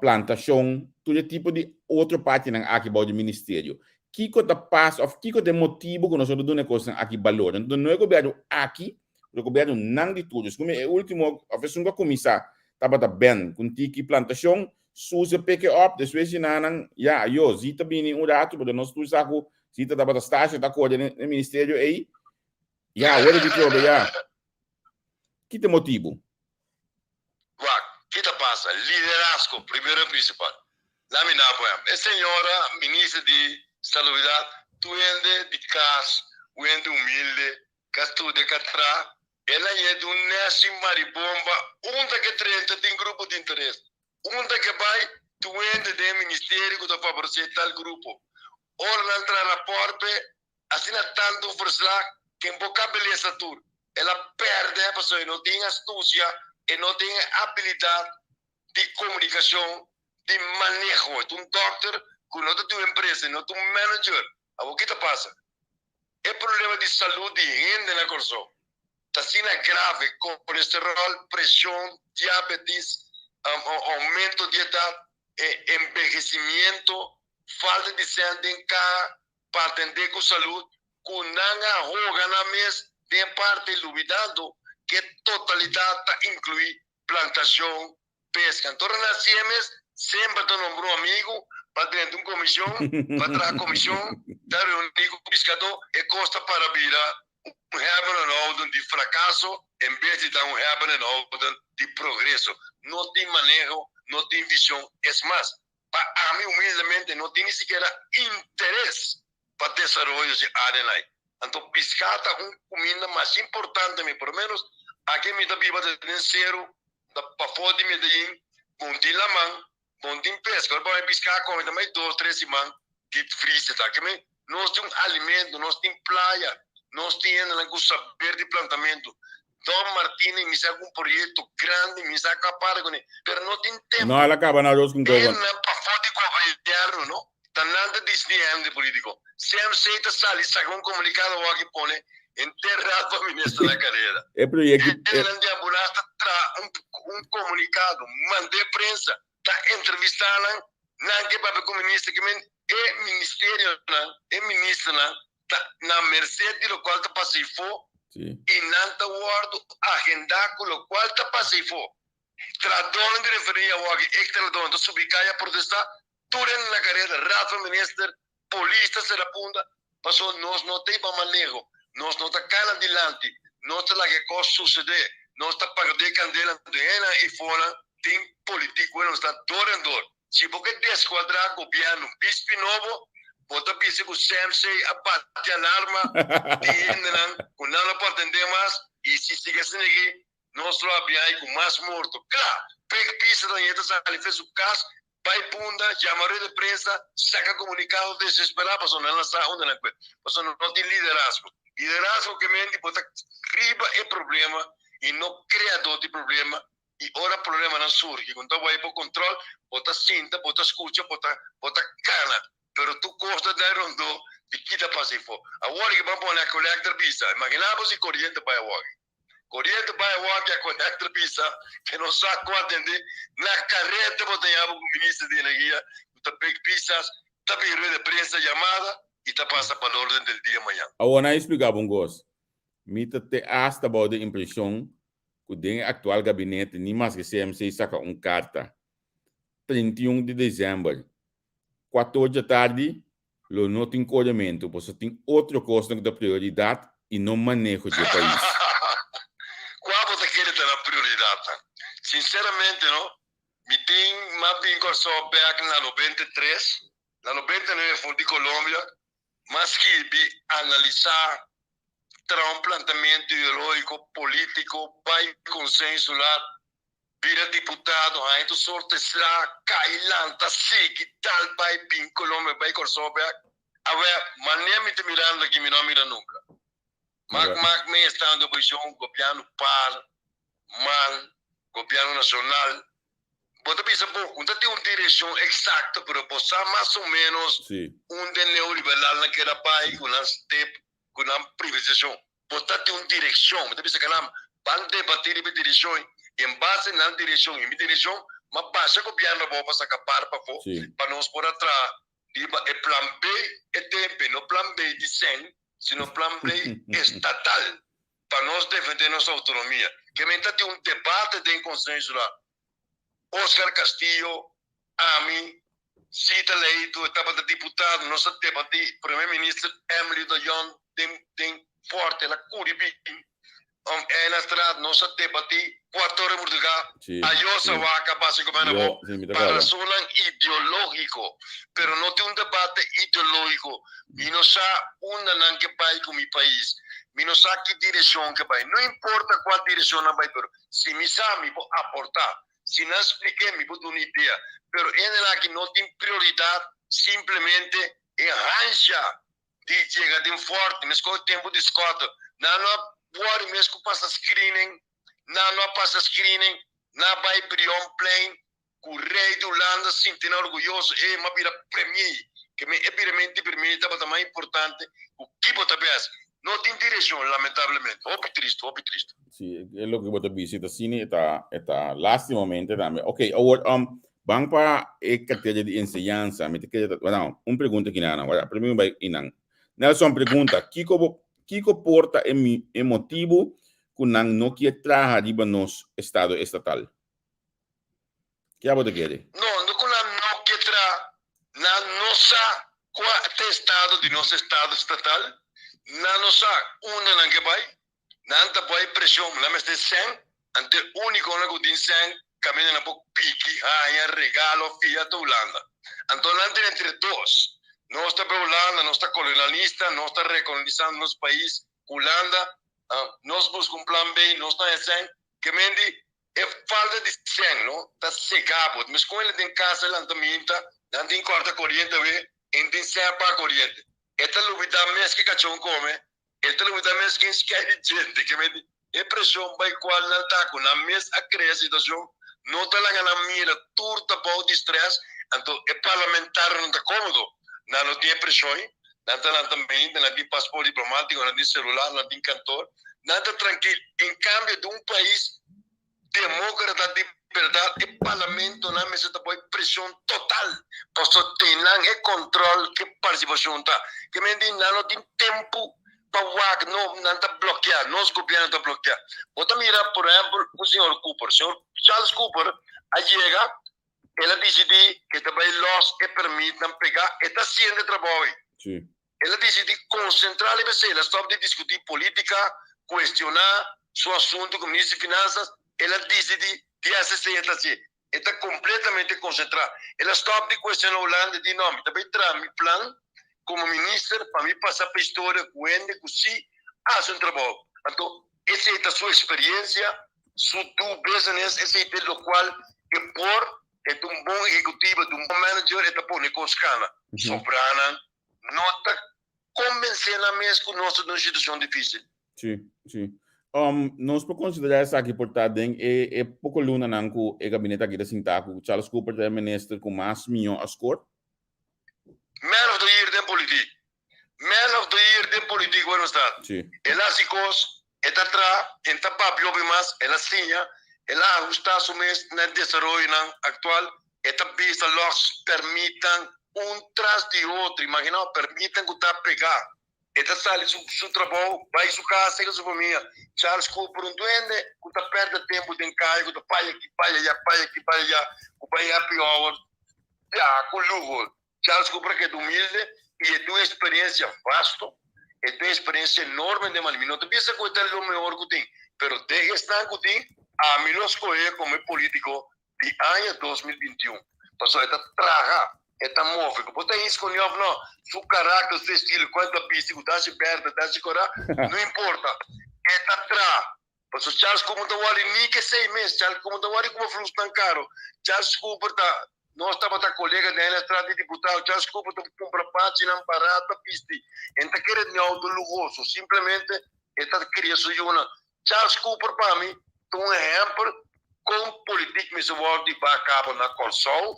plantashon, tur e tipo di otro partinan aki bou di ministerio. Kiko ta pasa òf kiko ta e motibu ku nos no ta duna e kosnan aki balor? Anto no e gobièrnu aki, pero e gobièrnu nan di tur. Dus ku mi e último òf esun ku a kuminsá tabata Ben ku un tiki plantashon, Suze pick e up, despues di nan, ya, ayo, Zita bini un ratu, pero nos tur sa ku Zita tabata stasio ta kore den e ministerio ei. Ya, awor e di trobe ya. Ki ta e motibu? Wak, ki ta pasa? Liderazgo, primero y principal. La mi na por E señora minister di Salubridad, tur hende di cas, un hende humilde, ka studia, ka traha, el a yega di un nest sin maribomba, unda ke drenta tin grupo di interes, unda ke bai, tur hende den e ministerio ku ta favoresé tal grupo. Ora nan traha rapòrt p'e, Asina tantu un verslag ken bo kabelesa tur. El a pèrdè pasobra e no tin astusia, e no tin e abilidat di komunikashon, di maneho. E ta un dòkter ku no ta di un empresa, e no ta un manager. Awor ki ta pasa? E problema di salud di hende na Kòrsou ta asina grave, kolesteròl, preshon, diabetis, oumento di edat, e enbehesimiento, falta di sèn den kaha, pa atendé ku salud ku nan a hoga nan mes den e parti lubidando ku e totalidat ta inkluí plantashon, peska. Anto ora nan hasié mes semper ta nombra un amigu pa drenta un komishon, pa traha komishon, ta reuní ku piskadó, e kos ta para bira un hebben en houden di frakaso en bes di ta un hebben en houden di progreso. No tin maneho, no tin vishon, es mas, Pa ami humildemente no tin ni sikiera interes pa desaroyo si arenan. Anto piská ta un kuminda mas importante mi, por lo menos aki mi ta biba den seru ta pafó di Medellin, bon tin laman, bon tin peska. Ora pa mi piská kome ta mai dos tres siman di freezer ta. Kimen nos tin un alimento, nos tin playa, nos tin hendenan ku saber di plantamentu. Don Martini mi sa ku un proyekto grandi mi sa ka para kuné pero no tin tempu. No al a kaba na aros ku gober. Hendenan pafó di gobièrnu no ta nan ta disni hende politiko. CMC ta sali saka un komunikado awor aki pone henter raad pa minister na karera. E proyekto. Hendenan di ambulans ta traha un un komunikado mand'é prensa ta entrevistá nan nan ke papia ku minister ke men e ministerionan e ministernan ta na merced di locual ta pasa ifo y nan ta wordo agenda cu locual ta pasa ifo. Trahadornan di refineria awor aki, ex trahadornan ta subi caya protesta, tur hende na careda, Raad van Minister, polis ta sera punda, pasobra nos no ta hiba maneho, nos no ta cana dilanti, nos ta laga e cos sucede, nos ta paga di e candela, anto hendenan ifonan tin politiconan nos ta door en door. Si bo ke deskuadrá gobièrnu bispi nobo, bo ta bisa ku CMC a bati alarma di hendenan ku nan no por atendé mas i si sigui asina aki nos lo a biahi ku mas morto. Kla! Pek pisa ta yeta sali fe su kas, bai punda, yama rueda di prensa, saka komunikado desesperá pasobra nan a sa unda nan kue. Pasobra no tin liderazgo. Liderazgo ke menti bo ta riba e problema i no kreadó di problema. I ora problemanan surgi ku no ta wei bo kontrol, bo ta sinta, bo ta skucha, bo ta bo ta kana. Pero tur kos ta dai rondó di ki ta pasa ifó. Awor ki bo a pone a kolektor bisa, imaginá bo si koriente bai awor. Koriente bai awor ki a kolektor bisa ke no sa kon atendé, na kareta bo ta yama ku minister di energia ku ta pek pisas, ta bin rueda prensa yamada i ta pasa pa orden del dia mañan. Awor nan a explica bo un cos. Mi ta te hasta bao den impresion ku den e aktual gabinete ni maske CMC saka un karta 31 di desèmber kuator djatardi lo no tin korementu pasobra tin otro kosnan ku ta prioridat i no maneho dje pais. Kua bo ta kere ta nan prioridatnan? Sinseramente no, mi tin m'a bin Kòrsou bèk na 93, na 99 for di Colombia, m'a skibi, analisá, traha un plantamiento ideológico, político, bai Consejo Insular, bira diputado, haña tur sorte sla, kai, lanta, sigui, dal, bai, bin Colombia, bai Kòrsou bèk. Awè, manera mi ta mirando aki, mi no a mira nunka. Mak mak mi estado di oposishon, gobièrnu par, mal, gobièrnu nashonal. Bo ta bisa bo ku no ta tin un direkshon eksakto, pero bo sa mas o ménos unda e neoliberalnan keda bai ku nan step ku nan privatisashon. Bo ta tin un direkshon. Mi ta bisa kalam, ban debatí riba e direkshon i en base na nan direkshon i mi direkshon, m'a basha gobièrnu abou pa saka par pafó pa nos por a traha riba e plan B e tempe, no plan B di sèn, sino plan B estatal pa nos defendé nos outonomia. Ke men ta tin un debate den Konseho Insular. Oscar Castillo, ami, Sita Leito, e tabata diputado, nos a debatí, Prome Minister Emily de Jong den den Forte, el a curi bin om Ena Straat, nos a debatí Cuatro Portugal, ayo sa wak a pasa cu mena bo, pa razonnan ideológico, pero no tin un debate ideológico, mi no sa unda nan ke bay cu mi pais, mi no sa ki direccion ke bay, no importa cua direccion nan bay, pero Si mi sa, mi por aportá. Si nan splik'é, mi por duna idea. Pero hende aki no tin prioridat, simplemente e hansha di yega den fòrti. Meskos e tempu di Scott, nan no a wòri mes ku pasa screening, nan no a pasa screening, nan a bai Brionplein ku rei di Hulanda sinti nan orguyoso, e m'a bira premier. Ke men e biramentu di premier tabata mas importante ku ki bo ta bes. No tin direccion, lamentablemente. Hopi tristu, hopi tristu. Si, e loke bo ta bisa ta asina, e ta, e ta lastimamente tambe. Ok, awor, um, ban pa e cartera di enseñansa. Mi ta kere ta, bueno, un pregunta aki nan, wala, prome mi bai einan. Nelson pregunta, kiko bo, kiko por ta e mi, e motibu ku nan no kier traha riba nos estado estatal? Ke abo ta kere? No, no ku nan no ke traha. Nan no sa kua ta estado di nos estado estatal. Nan no sa unda nan ke bai. Nan ta bai presion, nan mester sèn. Anto e únikonan ku tin sèn kaminda nan por piki, haña, regalo, fia ta Hulanda. Anto nan tin entre dos. Nos ta bai Hulanda, nos ta kolonialista, nos ta rekolonisando nos pais Hulanda. Nos buska un plan B, nos ta haña sèn. Ke men di E falta di sèn no ta sega bo. Mes kon el den kas a lanta minta, nan tin kòrta koriente awe, en tin sèn a paga koriente. E ta lubidá mes ke kachon kome, e ta lubidá mes ken skei di djente. Ke menti e preshon bai kual nan ta ku nan mes a krea situashon no ta laga nan mira tur ta bou di strès, anto e parlamentarionan ta kómodo, nan no tin e preshon ei, nan ta lanta minta, nan tin pasport diplomátiko, nan tin selular, nan tin kantor. Nan ta trankil. En kambio den un pais demókrata di bèrdat e parlamentonan mester ta poi preshon total pasobra te nan e kòntròl ke partisipashon ta. Ke men di nan no tin tempu pa wak no nan ta blòkiá, nos gobièrnu ta blòkiá. Bo ta mira por ehèmpel ku señor Cooper, señor Charles Cooper a yega el a disidí ke ta bai lòs e pèrmitnan pegá, e ta hasiendo e trabou ei. El a disidí konsentrá riba esei. El a stòp di diskutí polítika, kuestioná su asuntu ku Minister di Finansas. El a disidí di hasi esei. E ta hasié. E ta kompletamente konsentrá. El a stòp di kuestioná Hulanda i di, No, mi ta bai traha mi plan komo minister pa mi pasa pa historia ku hende ku sí a hasi un trabou. Anto, esei ta su eksperiensia, su do business, esei ta e lokual e por. E ta un bon ehekutivo, e ta un bon manager, e ta pone kos kana. Sobranan no ta konbensé nan mes ku nos ta den un situashon difísil. Sí, sí. Um, nos por konsiderá esaki por ta den e, e poko lunanan ku e gabinete aki ta sintá ku Charles Cooper ta e minister ku mas mihó a skor? Man of the year den politiek. Man of the year den politiek Willemstad. Sí. El a hasi kos, e ta traha, e ta papia hopi mas, el a siña, el a ahustá su mes na e desaroyonan aktual, e ta bisa lòs pèrmitnan un tras di otro, imaginá bo, pèrmitnan ku ta pegá. E ta sali su su trabou, bai su kas, serka su famia. Charles Cooper, un duende ku ta pèrdè tempu den kaya, ku ta bai aki, bai ayá, bai aki, bai ayá, ku bai happy hour, ya, ku luho. Charles Cooper a keda humilde i e tin un experiencia vasto, e tin un experiencia enorme den mani. Mi no ta bisa cu e ta lo mehor cu tin, pero den esnan cu tin, ami lo scohe como e politico di aña 2021, pasobra e ta traha, e ta move. Cu bo ta eens cune of no, su caracter, su estilo, cu e ta bisti, cu ta haci berde, ta haci cora, no importa, e ta traha. Pasobra Charles Cooper no ta wòri ni ke esei mes. Charles Cooper no ta wòri kuma flusnan karo. Charles Cooper ta, nos tabata kolega den Electoral di diputado. Charles Cooper ta kumpra pachinan barat pa bisti. E no ta kere ni outo luhoso. Simplemente e ta kria su yunan. Charles Cooper pa mi ta un ehèmpel kon politik mester wòrdu di ba kabo na Kòrsou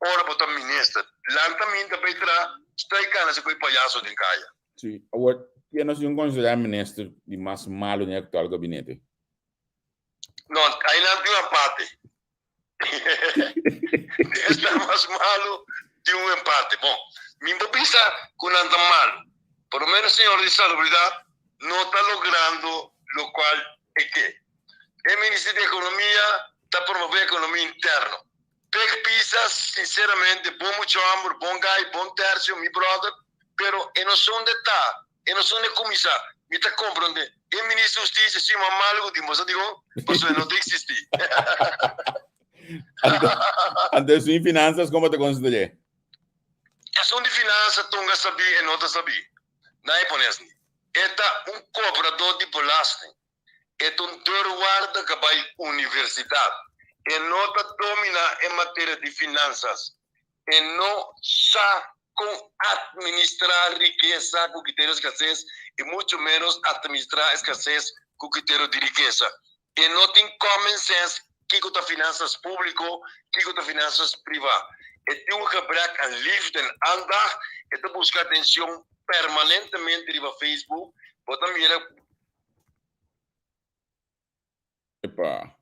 ora bo ta minister. Lanta minta bai traha, stoi kana si ku e payaso den kaya. Sí, awor. Ken nos tin konsiderá minister di mas malu den e aktual gabinete? No, einan tin un empate. Esta mas malu tin un empate. Bon, mi por bisa ku nan ta malu. Por lo menos señor di salubridat no ta logrando lokual e ke. E minister di ekonomia ta promové ekonomia interno. Pek Pisas, sinceramente, bon mucha homber, bon guy, bon tercio, mi brother, pero e no sa unda e ta, e no sa unda e cuminsa. Mi ta comprende. E minister di husticia si mas malo cu tin, bo sa dicon? Pasobra e no ta existi. Anto esun di finanzas como ta consider'é? Esun di finanzas tonga sabí, e no ta sabí. Nan e pone asni. E ta un cobrador di belasting. E ta un deurwaarder ku a bai universidat. E no ta dominá e materia di finansas. E no sa kon atministrá rikesa ku kriterio eskases i muchu ménos atministrá eskases ku kriterio di rikesa. E no tin common sense kiko ta finansas públiko, kiko ta finansas privá. E tin un gebrek aan liefde en aandacht. E ta buska atenshon permanentemente riba Facebook. Bo ta mira. Epa.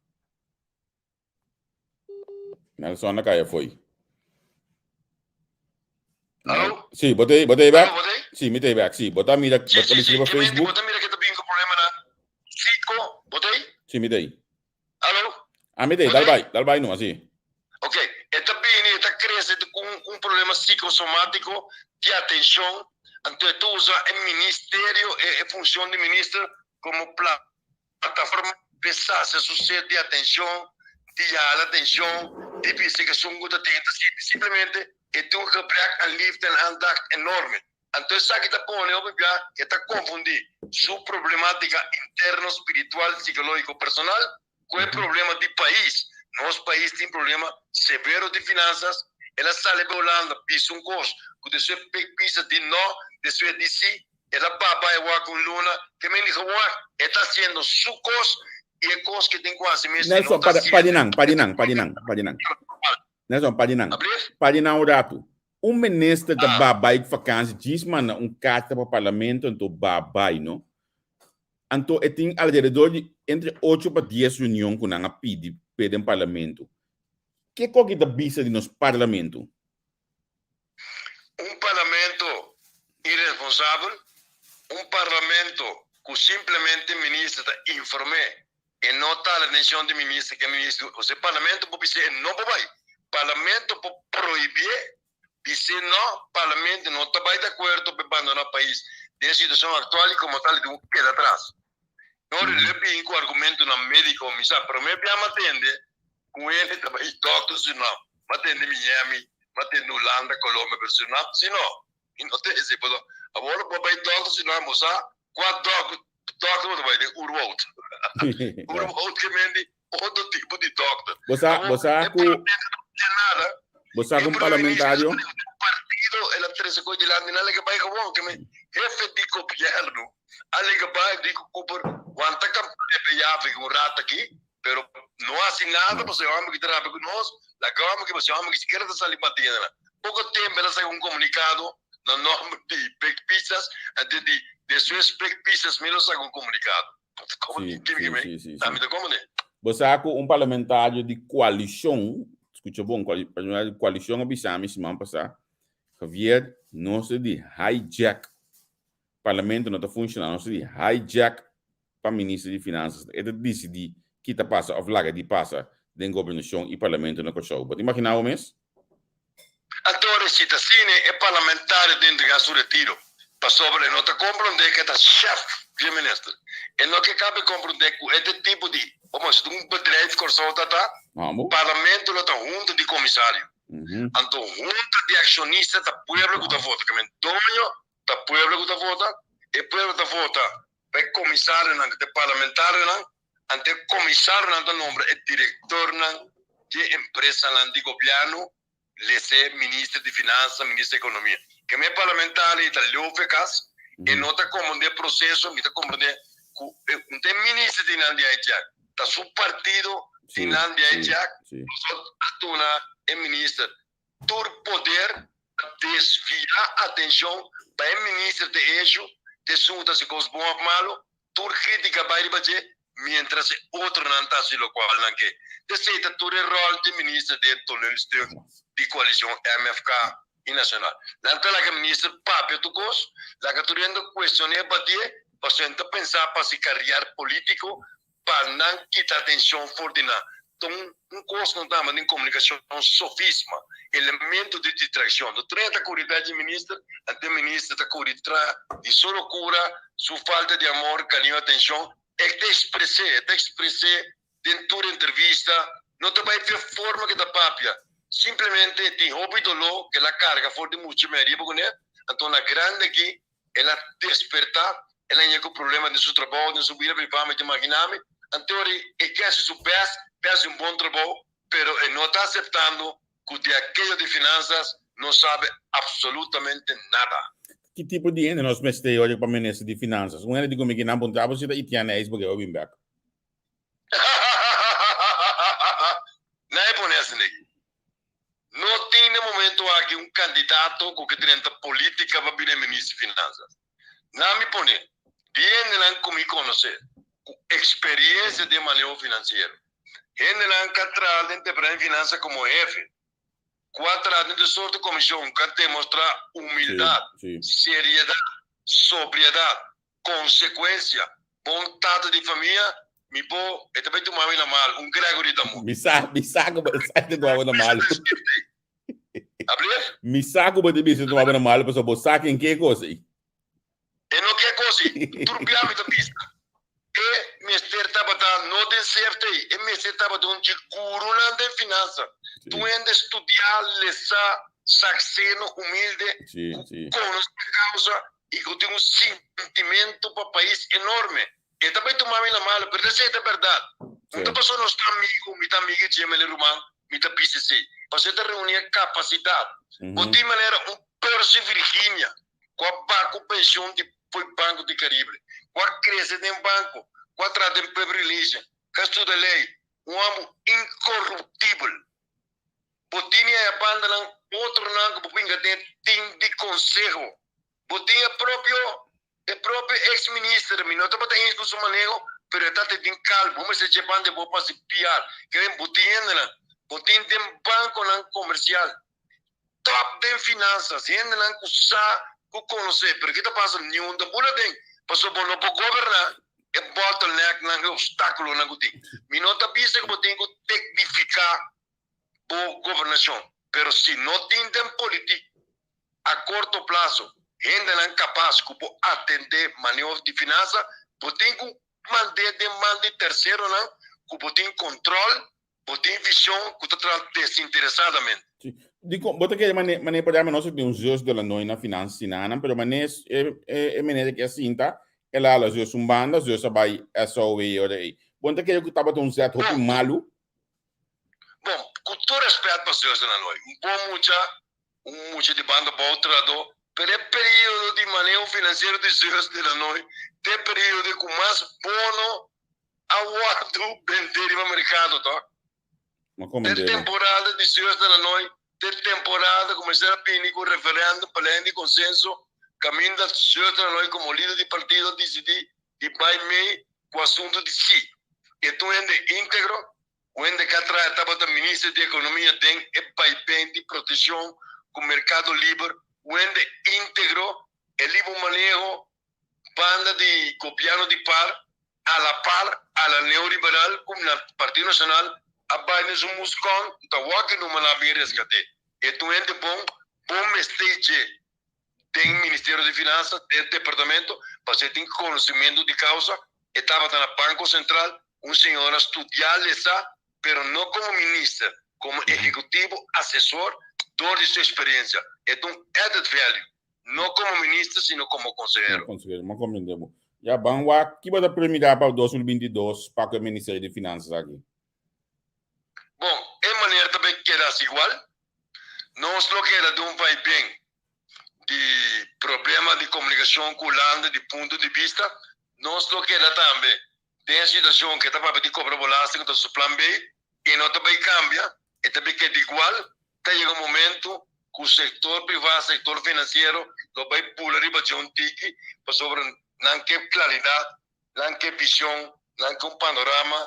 Nelson a cai foi. Aló? Sí, bo te, bo te back? Aló, bo te? Sí, mi te back, sí. Bo ta mira, Sí, bo ta sí, sí. riba Que mente, Facebook? bo ta mira que ta bin con problema na Fico, bo te? Sí, mi te. Aló? Ah, mi te, Bo dal te? bai, dal bai no, así. Ok, e ta bini, e ta crece cu un, un problema psicosomático di atencion, anto e ta usa e ministerio, e, e funcion di minister como plataforma pa e sacia su sed di atencion, di hala atencion, di bisa cu esun cu ta tin, ta sinti simplemente e tin un gebrek aan liefde en aandacht enorme. Anto esaki ta pone hopi bia e ta konfundí su problematika interno, spiritual, sikológiko, personal ku e problema di pais. Nos pais tin problema severo di finansas. El a sali bai Hulanda bisa un kos ku despues pek bisa di no, despues di si. El a baba e wak un luna ke men di gewoon e ta hasiendo su kos i e kos ke tin ku hasi mes e no Nelson, ta para, hasiendo. pa di nan, pa di nan, pa di nan, pa di nan. Nelson, pa di nan. Pa di nan un ratu. Un minister ta ba bai vakantie, djis manda un karta pa parlamento anto ba bai, no? Anto e tin alrededor di entre ocho pa dies reunion ku nan a pidi p'e den parlamento. Kiko ki ta bisa di nos parlamento? Un parlamento irresponsabel, un parlamento ku simplemente minister ta inform'é E no ta la intencion di minister ke minister, ose parlamento por bis'é e no por bai, parlamento por prohibié bis'é no, parlamento no ta bai di acuerdo pa e bandona pais den e situacion actual y como tal e tin cu keda atras. No lo bin cu argumentonan medico, mi sa prome bia mi a tende cu hende ta bai dokter Surinam, mi a tende Miami, mi a tende Hulanda, Colombia, pero Surinam si no. Mi no ta esei pasobra awor lo por bai dokter si no bo sa kua dokter dokter bo ta bai den Oerwoud. Oerwoud ke men di otro tipo di dokter. Bo sa bo sa E ku parlamento no tin nada. bo sa E ku un prome minister parlamentario ta un partido el a trese koe dilanti nan lege bai gewoon ke men hefe di gobierno a lege bai di ku Cooper wanta kampaña pe yafi un rato aki pero no hasi nada pasobra e homber ki ta rabia ku nos laga e homber ki pasobra e homber ki sikiera ta sali batiendo nan poko tempo el a saka un komunikado na nomber di Big Pizzas antes di despues Big Pizzas mi lo saka un komunikado komo Sí, kimi sí, ki mi sí, sí, ta mi sí. ta komende. Bo sa ku un parlamentario di koalishon, skucha bon, parlamentario di koalishon a bisa mi siman pasá, Javier, nos ta di hijack parlamento no ta funshoná, nos ta di hijack pa Minister di Finanzas e ta disidí ki ta pasa òf laga di pasa den gobernashon i parlamento na Kòrsou. Bo ta imaginá bo mes? Anto recita asina e parlamentario ta entrega su retiro, pasobra e no ta comprende cu e ta chef di e minister. E no ke cabe comprende cu e ta e tipo di, como si ta un bedrijf Kòrsou ta ta, parlamento lo ta hunta di comisario. Anto hunta di accionista ta pueblo cu ta vota, ke men doño ta pueblo cu ta vota, e pueblo ta vota pa e komisarionan ku ta e parlamentarionan, anto e komisarionan ta nombra e direktornan di e empresanan di gobièrnu, lese minister di finansa, minister di ekonomia. Keme e parlamentario ei ta leu for e kas, e no ta komprendé e proseso, mi ta komprendé ku un ta e minister di nan di hijack, ta su partido di nan di hijack, pasobra a duna e minister tur poder pa desviá atenshon pa e minister te hecho. Ta esun ku ta hasi kos bon òf malu, tur krítika bai riba dje, miéntras e otronan ta hasi lokual nan ke. T'esei ta tur e ròl di minister den e toneelstuk di koalishon MFK i Nacional. Nan ta laga minister papia tur kos, laga tur hende kuestion'é batié, pasobra nan ta pensa pa hasi karier polítiko pa nan kita atencion for di nan. Ta un un cos no ta den comunicacion sofisma, elemento di distraccion. Ta tren ta curi tras di minister, ante minister ta curi tras di su locura, su falta di amor, cariño, atencion. E ta expres'é, e ta expres'é den tur entrevista, no ta bay p'e forma cu e ta papia. Simplemente e tin hopi doló cu el a carga for di mucha mei riba cun'é, anto na grandi aki El a despertá, el a haña ku problema den su trabou, den su bida privá, mi ta imaginá mi. Anto ora e ke hasi su bèst pa hasi un bon trabou, pero e no ta aseptando ku di akeyo di finansas no sabe absolutamente nada. Ki tipo di hende nos mester ora pa minister di finansas? Un hende di ku mi kinan puntra bo si ta Itiana Ijsberg e o bin bèk. Nan e pone asina aki. No tin na momento aki un candidato cu ke drenta politica pa bira minister di finanzas. Nan mi pone di hendenan cu mi conoce cu experiencia den maneho financiero, hendenan cu a traha den departamento di finanza como hefe, cu a traha den tur soort di comision, cu a demostra humildad, seriedad, sobriedad, Konsekuensia, Bon tata di famia, mi bo, e ta bai tuma mi na mal, un Gregory ta muri. Mi sa, mi sa ku bo sa ta tuma bo na malu. Ablief? Mi sa ku bo ta bisa tuma bo na malu pasobra bo sa ken ke kos ei. E no ke kos ei. Tur bia mi ta bisa. E mester tabata no den CFT, e mester tabata un dje gurunan den finansa. Tur hende studiá, lesá, sakseno, humilde, ku konosé kausa i ku tin un sintimentu pa pais enorme. E ta bai tuma mi na malo, pero esei ta bèrdat. Un ta pasobra nos ta amigu, mi ta amigu dje mele ruman, mi ta bisa esei. Pasobra e ta reuní e kapasidat. Bo tin manera un Percy Virginia ku a baha ku penshon di foi Banco di Caribe, ku a krese den banko, ku a traha den public relation, ku a studia lei, un hòmber inkoruptibel. Bo tini e bandanan otronan ku bo pinga den tin di konseho. Bo tin e propio e propio ex minister, mi no tabata eens ku su maneho, pero e tabata tin kal, bo mester dje banda bo pa hasi PR. Keren bo tin hendenan, bo tin den bankonan komersial, top den finansas, hendenan ku sa, ku konosé, pero ke ta pasa? Niun ta bula den, pasobra bo no por goberná e bottlenecknan, e obstákulonan ku tin. Mi no ta bisa ku bo tin ku teknifiká bo gobernacion, pero si no tin den politic a corto plazo hendenan capaz cu por atende maneho di finanza, bo tin cu mande den man di terceronan cu bo tin control, bo tin vision cu ta traha desinteresadamente. Si. Dicon bo ta kere mane mane por ejemplo nos tin un zus de la noi na finanza sinanan pero mane e e meneer ki a sinta el a hala zus un banda zus a bai SOW ora ei. Bo no ta kere cu tabata un zet hopi malu? Bon, ku tur rèspèt pa Señor Senador, un bon mucha, un mucha di banda bou trahadó, pero e periodo di maneho finansiero di Señor Senador ta e periodo ku mas bono a wòrdu bendé riba merkado, tòg? Ta e temporada di Señor Senador, ta e temporada ku mester a bini ku referèndum pa lei di konsenso, kaminda Señor Senador komo lider di partido a disidí di bai mei ku asuntu di si. E ta un hende íntegro, un hende ku a traha tabata minister di ekonomia den e baiben di proteshon ku merkado liber, un hende íntegro, e liba un maneho banda di gobièrnu di par, a la par, a la neoliberal ku na Partido Nashonal a bai na su muskòn ku ta wòrdu numa nan a bin reskat'é. E ta un hende bon, bon mester dje. Den Ministerio di Finansa, den departamento, pasobra e tin conocimento di causa, e tabata na Banco Central, un señora studia, lesa, pero no como minister, como ejecutivo asesor door di su experiencia. E ta un added value, no como minister, sino como consehero. Como consehero, m'a comprende bo. Ya, ban wak, ki bo ta premira pa 2022 pa cu e Ministerio di Finanzas aki? Bon, e manera ta bay keda asi igual. Nos lo keda den un vaiben di problema di komunikashon ku Hulanda di punto di bista. Nos lo keda tambe den e situashon ku e ta papia di kobra belasting ku ta su plan B i no ta bai kambia, e ta bai keda igual. Ta yega un momento. Ku sektor privá, sektor finansiero lo bai bula riba dje un tiki pasobra nan ke klaridat, nan ke vishon, nan ke un panorama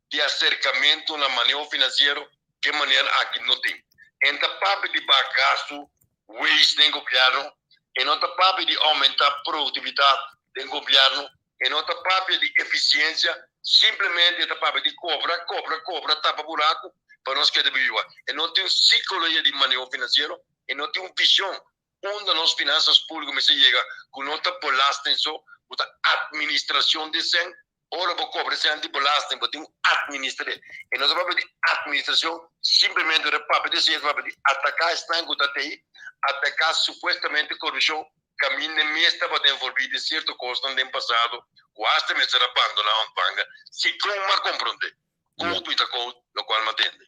di aserkamentu na maneho finansiero ku e manera aki no tin. E ta papia di baha gastu weis den gobièrnu, e no ta papia di oumentá produktividat den gobièrnu, e no ta papia di efisiensia, simplemente e ta papia di kobra, kobra, kobra, tapa buraku pa nos keda biba. E no tin un sikologia di maneho finansiero, e no tin un vishon unda nos finansas públiko mester yega ku no ta belasting so, ku ta atministrashon di sèn. Ora bo kobra sèn di belasting bo tin ku atministr'é. E no ta papia di atministrashon, simplemente ora e papia di esei e ta papia di ataká esnan ku ta tei, ataká supuestamente korupshon. Kaminda mes tabata envolví den sierto kosnan den pasado ku asta mester a bandoná Ontvanger, segun m'a komprondé. Koud mi ta koud, lokual m'a tende.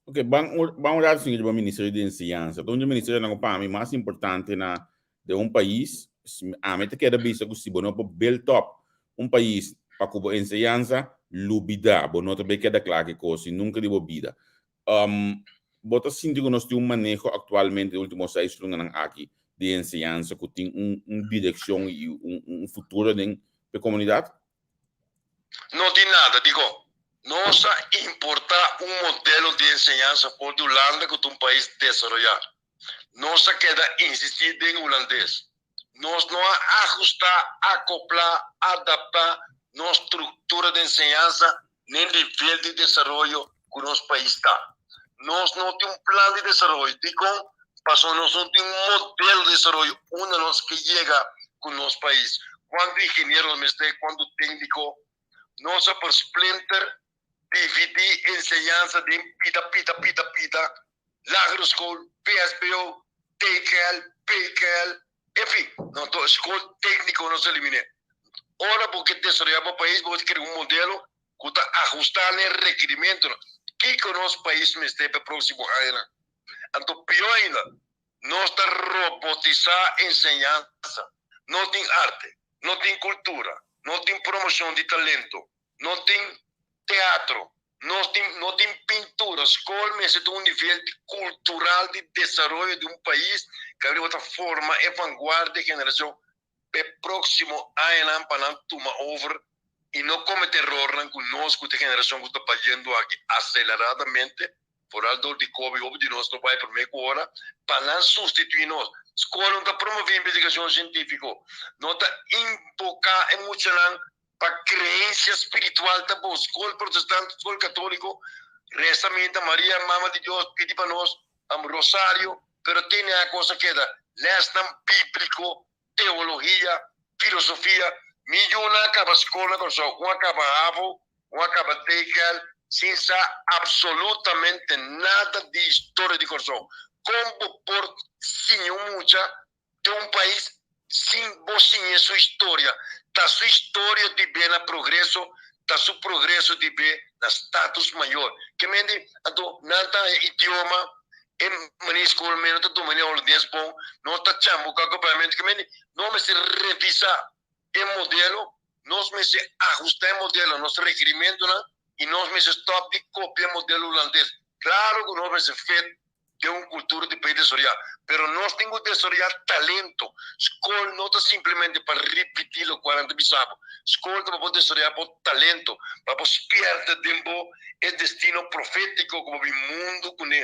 Ok, ban ban un rato sinti riba Ministerio di Enseñansa. Ta un di e ministerionan ku pa mi mas importante na den un pais. Ami ta keda bisa ku si bo no por build up un pais pa ku bo enseñansa, lubida, bo no ta bay keda kla ki kos nunka di bo bida. Bo ta sinti ku nos tin un maneho aktualmente den ultimo seis lunanan aki di enseñansa ku tin un un direkshon i un un futuro den e komunidat? No tin nada, dikon? Nos a importá un modelo di enseñansa for di Hulanda ku ta un pais desaroyá. Nos a keda insistí den hulandes. Nos no a ajustá, akoplá, adaptá nos struktura di enseñansa n'e nivel di desaroyo ku nos pais ta. Nos no tin un plan di desaroyo. Dikon? Pasobra nos no tin un modelo di desaroyo unda nos ke yega ku nos pais. Kuantu ingeniero nos mester, kuantu tékniko. Nos a por splinter, dividí enseñansa den pida, pida, pida, pida, lagere skol, vsbo, TKL, PKL, enfin, no to skol tékniko nos a eliminé. Ora bo ke desaroyá bo pais, bo mester krea un modelo ku ta ahustá na e rekirimentonan. Kiko nos pais mester pa e próksimo añanan? Anto pió ainda, nos ta robotisá enseñansa. No tin arte, no tin kultura, no tin promoshon di talento, no tin teatro, no tin no tin pintura. Skol mester ta un nivel kultural di desaroyo di un pais ku awe ta forma e vanguardia e generashon pa e próksimo añanan pa nan tuma over i no komete erornan ku nos ku ta e generashon ku ta bayendo aki aseleradamente. Foral dor di kobi hopi di nos no bai promé ku ora pa nan sustituí nos. Skol no ta promové investigashon sientífiko, no ta invoká e muchanan pa kreensia spiritual ta bon. Skol protestant, skol katóliko, resa minta Maria, Mama di Dios, pidi pa nos, rosario, pero tene a kos a keda lèsnan bíbliko, teologia, filosofia. Mi yunan a kaba skol na Kòrsou, un a kaba havo, un a kaba TKL, sin sa absolutamente nada di historia di Kòrsou. Kon bo por siña un mucha den un pais sin bo siñ'é su historia? Ta su historia di be na progreso, ta su progreso di be na status mayor. Ke mende? Anto nan ta haña idioma, e manera skol meno ta dominá holandes bon, no ta chambuká kopiamentu. Ke mende? Nos mester revisá e modelo, nos mester ahustá e modelo, nos rekerimentunan i nos mester stòp di kopia e modelo hulandes. Klaro ku nos mester fit den un kultura di pais desaroyá, pero nos tin ku desaroyá talento. Skol no ta simplemente pa ripití lokual nan ta bisa bo. Skol ta pa bo desaroyá bo talento, pa bo spièrta den bo e destino profétiko ku bo bin mundu kuné.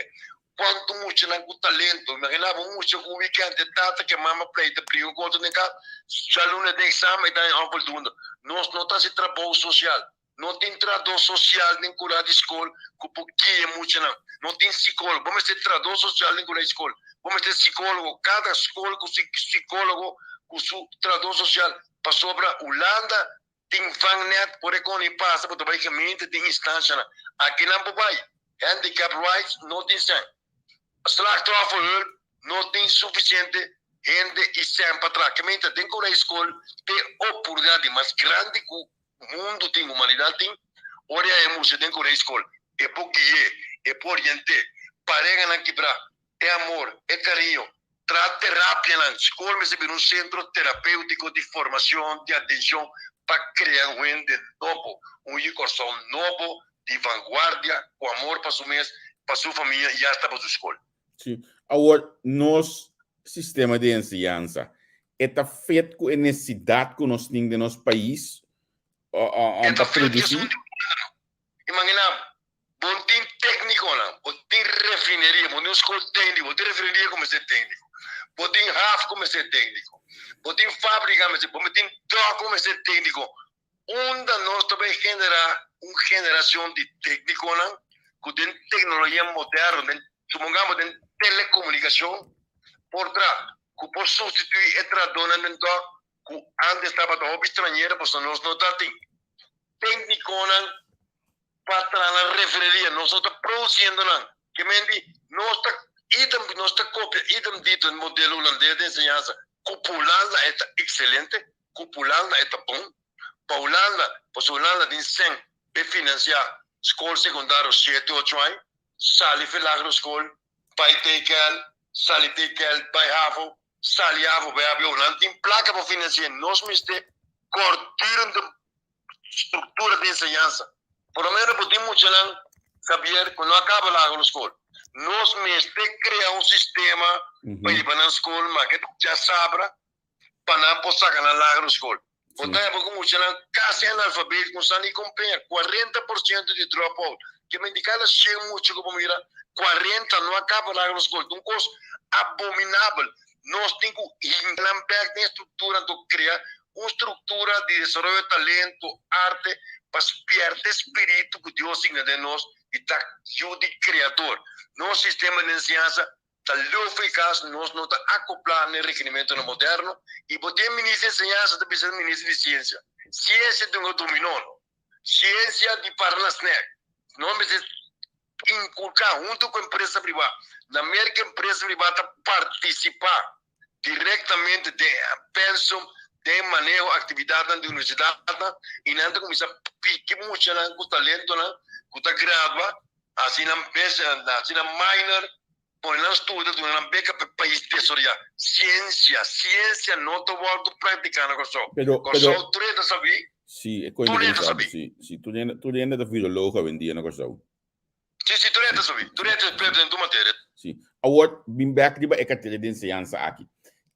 Kuantu muchanan ku talento, imaginá bo un mucha ku un wikènt e tata ku e mama pleita briga ku otro den kas, djaluna den eksamen e ta haña onvoldoende. Nos no ta hasi trabou sosial, no tin trahadó sosial den kurá di skol ku por guia muchanan, no tin sikólogo. Bo mester trahadó sosial den kurá di skol, bo mester sikólogo, kada skol ku su sikólogo ku su trahadó sosial, pasobra Hulanda Tin vangnet por e koni pasa bo ta bai gemeente tin instancianan akinan bo bai handicap rights no tin sèn slachtofferhulp no tin suficiente hende y sèn pa traha gemeente den kora e skol te oportunidad di mas grandi ku mundo tin humanidad tin ora e mucha den kora e skol e por gui'e e por orient'e parehanan kibra e amor, e cariño. Traha terapianan. Scol mester bira un centro terapeutico di formacion, di atencion pa crea un hende nobo, un yu Corsou nobo, di vanguardia, cu amor pa su mes, pa su famia y hasta pa su scol. Sí. Awor, nos sistema di enseñansa, e ta fit ku e nesesidat ku nos tin den nos pais E pa ta fit produsí? esun di otro. Imaginá bo, bo tin téknikonan, bo tin refineria, bo tin un skol tékniko, bo tin refineria ku mester tékniko, bo tin haf ku mester tékniko, bo tin fábrika mester, bo tin dòk ku mester tékniko. Unda nos ta bai generá un generashon di téknikonan ku den teknologia moderno, den, supongamos den telekomunikashon, por traha, ku por sustituí e trahadónan den dòk ku ántes tabata hopi stranhero pasobra nos no ta tin téknikonan pa traha na refineria, nos no ta produsiendo nan. Ke men di nos ta idem, nos ta kopia idem dito e modelo hulandes di enseñansa ku pa Hulanda e ta ekselente, ku pa Hulanda e ta bon. Pa Hulanda, pasobra Hulanda tin sèn p'e finansiá skol sekundario shete, ocho aña, sali for lagere skol, bai TKL, sali TKL bai havo, sali havo bai hbo. Nan tin plaka pa finansi'é. Nos mester kordurende struktura di enseñansa. Por lo menos bo tin muchanan, Xavier, ku no a kaba lagere skol. Nos mester krea un sistema pa hiba nan skol, ma ke djasabra pa nan por saka nan lagere skol. Bo ta heba ku muchanan kasi analfabet, ku sa ni kompeña, 40% di drop out. Ke men di kada shen mucha ku bo mira, 40 no a kaba lagere skol. Ta un kos abominabel. Nos tin ku hinka nan bek den e struktura, anto krea un struktura di desaroyo talento, arte, pa spierta e spiritu ku Dios signa den nos i ta yu di Kreador. Nos sistema di enseñansa ta leu for e kas, nos no ta akoplá na e rekerimentonan moderno i bo tin e minister di enseñansa ta bisa e minister di siensia. Siensia tin ku dominó no. Siensia di para na snèk. Nos mester inkulká huntu ku empresa privá. Na Merka empresa privá ta partisipá direktamente den e pensum, den e maneho aktividatnan di universidatnan i nan ta kuminsá piki muchanan ku talentonan ku ta gradua, hasi nan hasi nan minor, pone nan studia, duna nan beka pa e pais desaroyá. Siensia, siensia no ta wòrdu praktiká na Kòrsou. Kòrsou tur hende ta sabí, tur hende ta sabí. Si, si, tur hende ta virologo awendia na Kòrsou. Si, si, tur hende ta sabí. Tur hende ta experto den tur materia. Si. Awor, bin bek riba e cartera di enseñansa aki.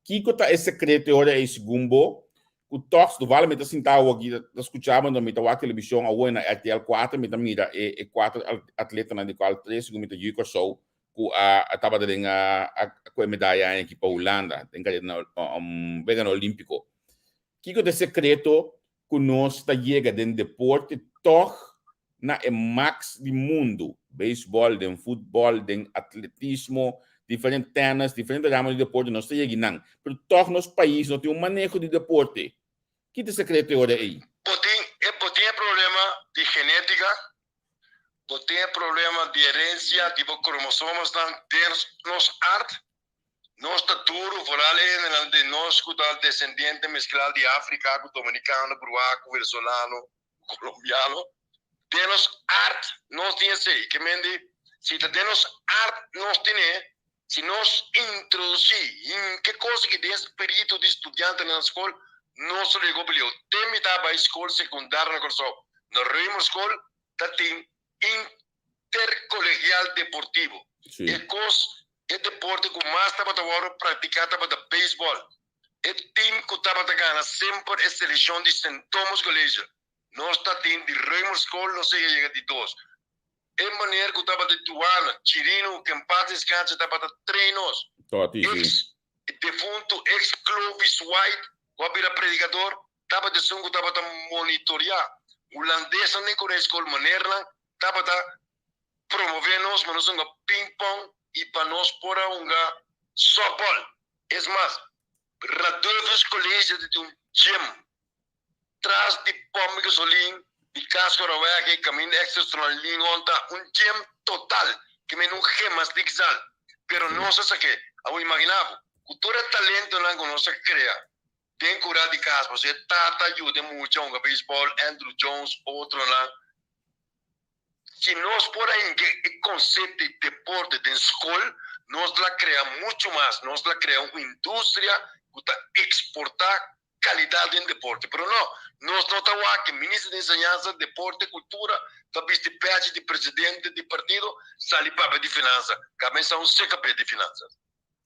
Kiko ta e secreto e ora ei segun bo? Ku tòg, toevallig mi ta sinta awor aki ta skucha bo, mi ta wak televishon awor na RTL 4 mi ta mira e e kuater atletanan di kual tres segun mi ta yu Kòrsou ku a a tabata den a a kohe medaya aña aki pa Hulanda den karera weganan olímpiko. Kiko ta e sekreto ku nos ta yega den deporte tòg na e max di mundu, beisbòl, den futbòl, den atletismo, diferente tènis, diferente ramo di deporte nos ta yega nan, pero tòg nos pais no tin un maneho di deporte. Ki ta e sekreto e ora ei? Bo tin e bo tin e problema di genétika, bo tin e problema di herensia di bo kromosomasnan den nos art. Nos ta duru, vooral e hendenan den nos ku ta desendiente mezclal di Afrika ku dominikano, bruaku, venezolano, colombiano. Den nos art nos tin esei. Ke men di, si ta den nos art nos tine, si nos introduci hinke kos aki den spiritu di studiantenan na skol, nos lo yega obiliou. Te mi ta bai skol sekundario na Kòrsou, na Römerschool ta tin intercolegial deportivo. E kos, e deporte ku mas tabata wòrdu praktiká tabata beisbòl. E tim ku tabata gana semper e selekshon di Sint Thomas College. Nos ta tin di Römerschool nos a yega di dos. E meneer ku tabata di duana, Chirino, ku en paz descanse, tabata train nos. Ex defuntu ex Clovis White ku a bira predikador tabata esun ku tabata monitoriá hulandesnan den Korea Skol manernan tabata promové nos pa nos hunga ping-pong i pa nos por a hunga softball. Es mas, Radulphus College ta tin un gym tras di pòmp di gasolin di Cas Coraweg e kaminda extra Stralingón ta un gym total ke men un gymnastiekzaal. Pero nos a sak'é. Awor imaginá bo, ku tur e talentonan ku nos a krea Den kura di kas pasobra e tata yuda e mucha hunga beisbòl, Andruw Jones, otronan. Si nos por a hinka e konsepto di deporte den skol, nos la krea muchu mas, nos la krea un industria ku ta eksportá kalidat den deporte. Pero no, nos no ta wak. Minister di Enseñansa, Deporte, Kultura ta bisti pèchi di presidente di partido sali papia di finansa. Kabesa un sekapé di finansas.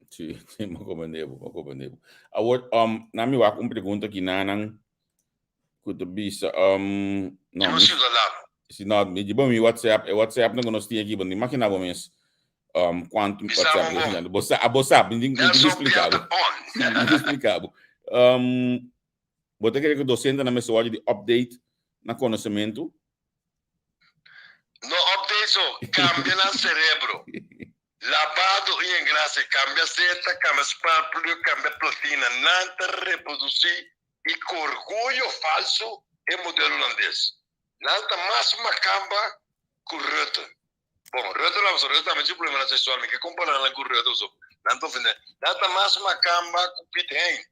Sí, sí, mi a comprende bo, mi a comprende bo. Awor, um, na mi wak un pregunta aki nanan ku ta bisa, um, no, Di un mi, ciudadano. si no, mi di mi WhatsApp, e WhatsApp na ku nos tin aki, bo no imagina bo mes um, kuantu Bisa WhatsApp bo nos bon. tin. Bo sa, bo sa, mi tin, mi tin Nelson explica bo. Pierre ta on. Mi tin explica bo. Um, bo ta kere ku docentenan mester wòrdu di update na konosementu? No update so, cambia nan cerebro. Labado y engrase, cambia zeta, cambia sparplug, cambia platina. Nan ta reproduci y cu orguyo falso e modelo holandes. Nan ta mas macamba cu Rutte. Bon, Rutte la pasobra Rutte tambe tin problemanan sexual, mi ke compara nan cu Rutte pasobra nan ta ofende. Nan ta mas macamba cu Piet Hein.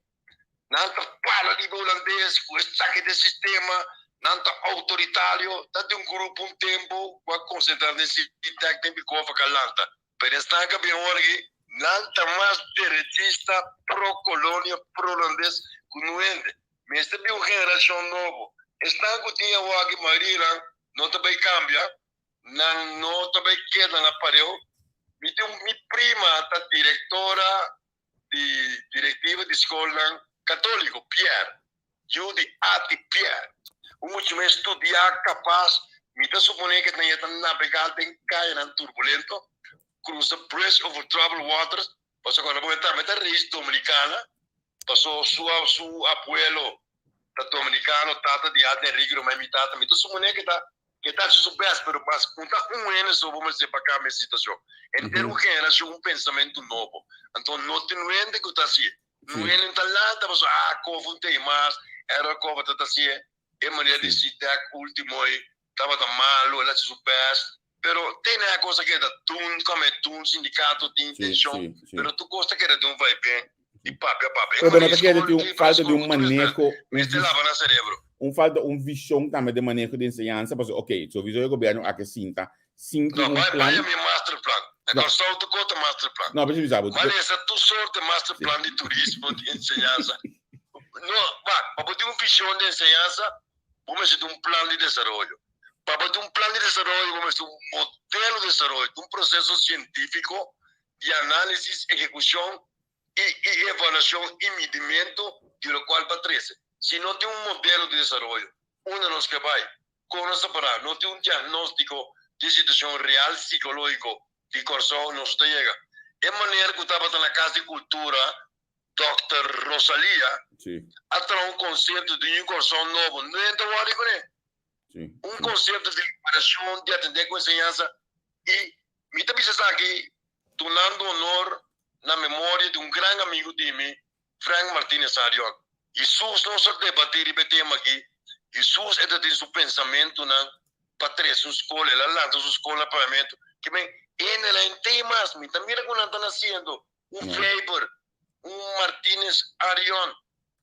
Nan ta fala riba hulandes ku esaki ta e sistema, nan ta outoritario. Ta tin un grupo un tempu ku a konsentrá den Sitek den Bikofa ku a lanta. Pero esnan ku a bin awor aki, nan ta mas derechista, pro-kolonia, pro-hulandes ku nu hende. Mester bin un generashon nobo. Esnan ku tin awor aki, mayoria nan no ta bai kambia, nan no ta bai keda na pareu. Mi tin un, mi prima ta direktora di direktiva di skolnan katóliko, Pierre, yu di Ati Pierre. Un mucha mes studiá, kapas, mi ta suponé ku e ta nabegá den kayanan turbulento, krusa Bridge over Troubled Waters, pasobra ku e tambe ta reis dominikana, paso su su abuelo ta dominikano, tata di Ati Enrique Romay, mi tata, mi ta suponé ku e ta Ke ta haci su best, pero pas cu ta un hende so bo mester pa cambia e situacion. Henter un generacion, un pensamento nobo. Anto no tin un hende cu ta haci'e. Un hende no ta lanta pasobra, ah, Cova un tey mas, Errol Cova ta ta haci'e. E manera di Sitek ultimo ey tabata malo, el a haci su best. Pero te na e cos a keda dun, come dun, sindicato tin intencion, pero tur cos ta keda den un vaivén di papia papia. Pero bo no ta kere tin un falta di un maneho, Mester laba nan cerebro. Un falta un vision tambe den maneho di enseñansa, pasobra ok, so vision di gobierno a ke sinta sin tin No, un bai plan. bai mi master plan. Na Kòrsou tur kos ta master plan. No, pero si bisa bo. M'a lesa tur sorte master plan di turismo, di enseñansa. No, wak, pa bo tin un vision di enseñansa, bo mester tin un plan di desaroyo. Pa bo tin un plan di desaroyo, bo mester un modelo di desaroyo, un proseso sientífiko di análisis, ehekushon i i evaluashon i midimentu di lokual pa trese. Si no tin un modelo di desaroyo, unda nos ke bai? Kon nos ta pará? No tin un diagnóstiko di e situashon real sikológiko di Kòrsou, nos no ta yega. E manera ku tabata na Kas di Kultura Dòkter Rosalia a traha un konsepto di un Kòrsou nobo. No e ta wòrdu kuné. Un konsepto di liberashon, di atendé ku enseñansa. I mi ta bisa esaki dunando honor na memoria di un gran amigu di mi, Frank Martinez Arion. Hesus nos a debatí riba e tema aki. Hesus e ta tin su pensamentunan pa trese un skol. El a lanta su skol na Pavimento. Ke men, e na el a mas. Mi ta mira ku nan ta nasiendo. Un Weber, un Martinez Arion,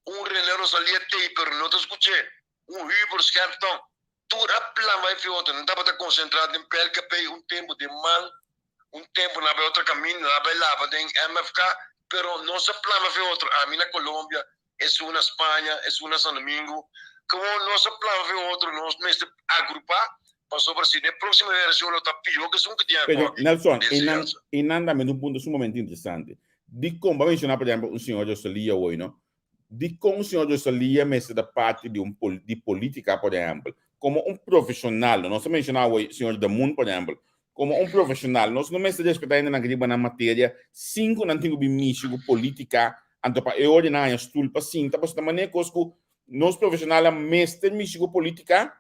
un René Rosalia t'ei pero no ta skuch'é, un Hubert Scherptong, tur a plama e fi otro. Nan tabata konsentrá den PLKP un tempu den man, un tempu nan a bai otro kaminda, nan a bai laba den MFK, pero nos a plama fi otro, ami na Colombia, esun na Spaña, esun na San Domingo. Gewoon nos a plama fi otro, nos mester agrupá pasobra si no e próksimo generashon lo ta pió ku esun ku tin Pero, akòki Nelson, den einan, enseñansa. einan tambe ta un punto sumamente interesante. Dikon, bo a menshoná por ehèmpel un señor Rosalia hoy, no? Dikon señor Rosalia mester ta parti di un pol, di polítika, por ehèmpel? Komo un profeshonal, no? Nos a menshoná hoy señor Damoen, por ehèmpel. Komo un profeshonal, nos no mester respetá hendenan riba nan materia sin ku nan tin ku bin mishi ku polítika, anto pa e ora nan haña stul pa sinta, pasobra ta manera kos ku nos profeshonalnan mester mishi ku polítika,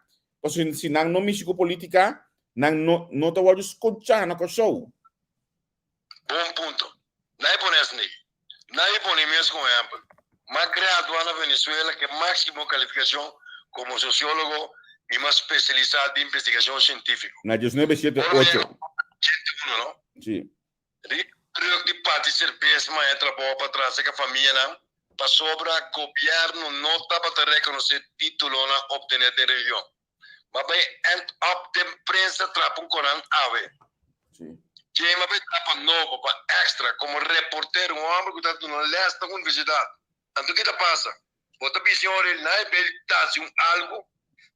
pasobra si nan no mishi ku polítika, nan no no ta wòrdu skochá na Kòrsou. Bon punto. Nan e pone asina ei. Nan e pone mes komo ehèmpel. M'a gradua na Venezuela ku e máksimo kalifikashon komo sosiólogo i m'a spesialisá den investigashon sientífiko. Na diesnuebe siete Ora mi ocho. yega 81, no? Sí. Riba druk di parti serbes m'a e trabou pa trase ku famianan pasobra gobièrnu no tabata rekonosé títulonan optené den region. M'a bai end up den prensa trapa un korant awe. Dje m'a bai trapa nobo pa Extra komo reportero, un hòmber ku ta duna lès na universidat. Anto ki ta pasa? Bo ta bisa ora el na e bel ta hasi un algu,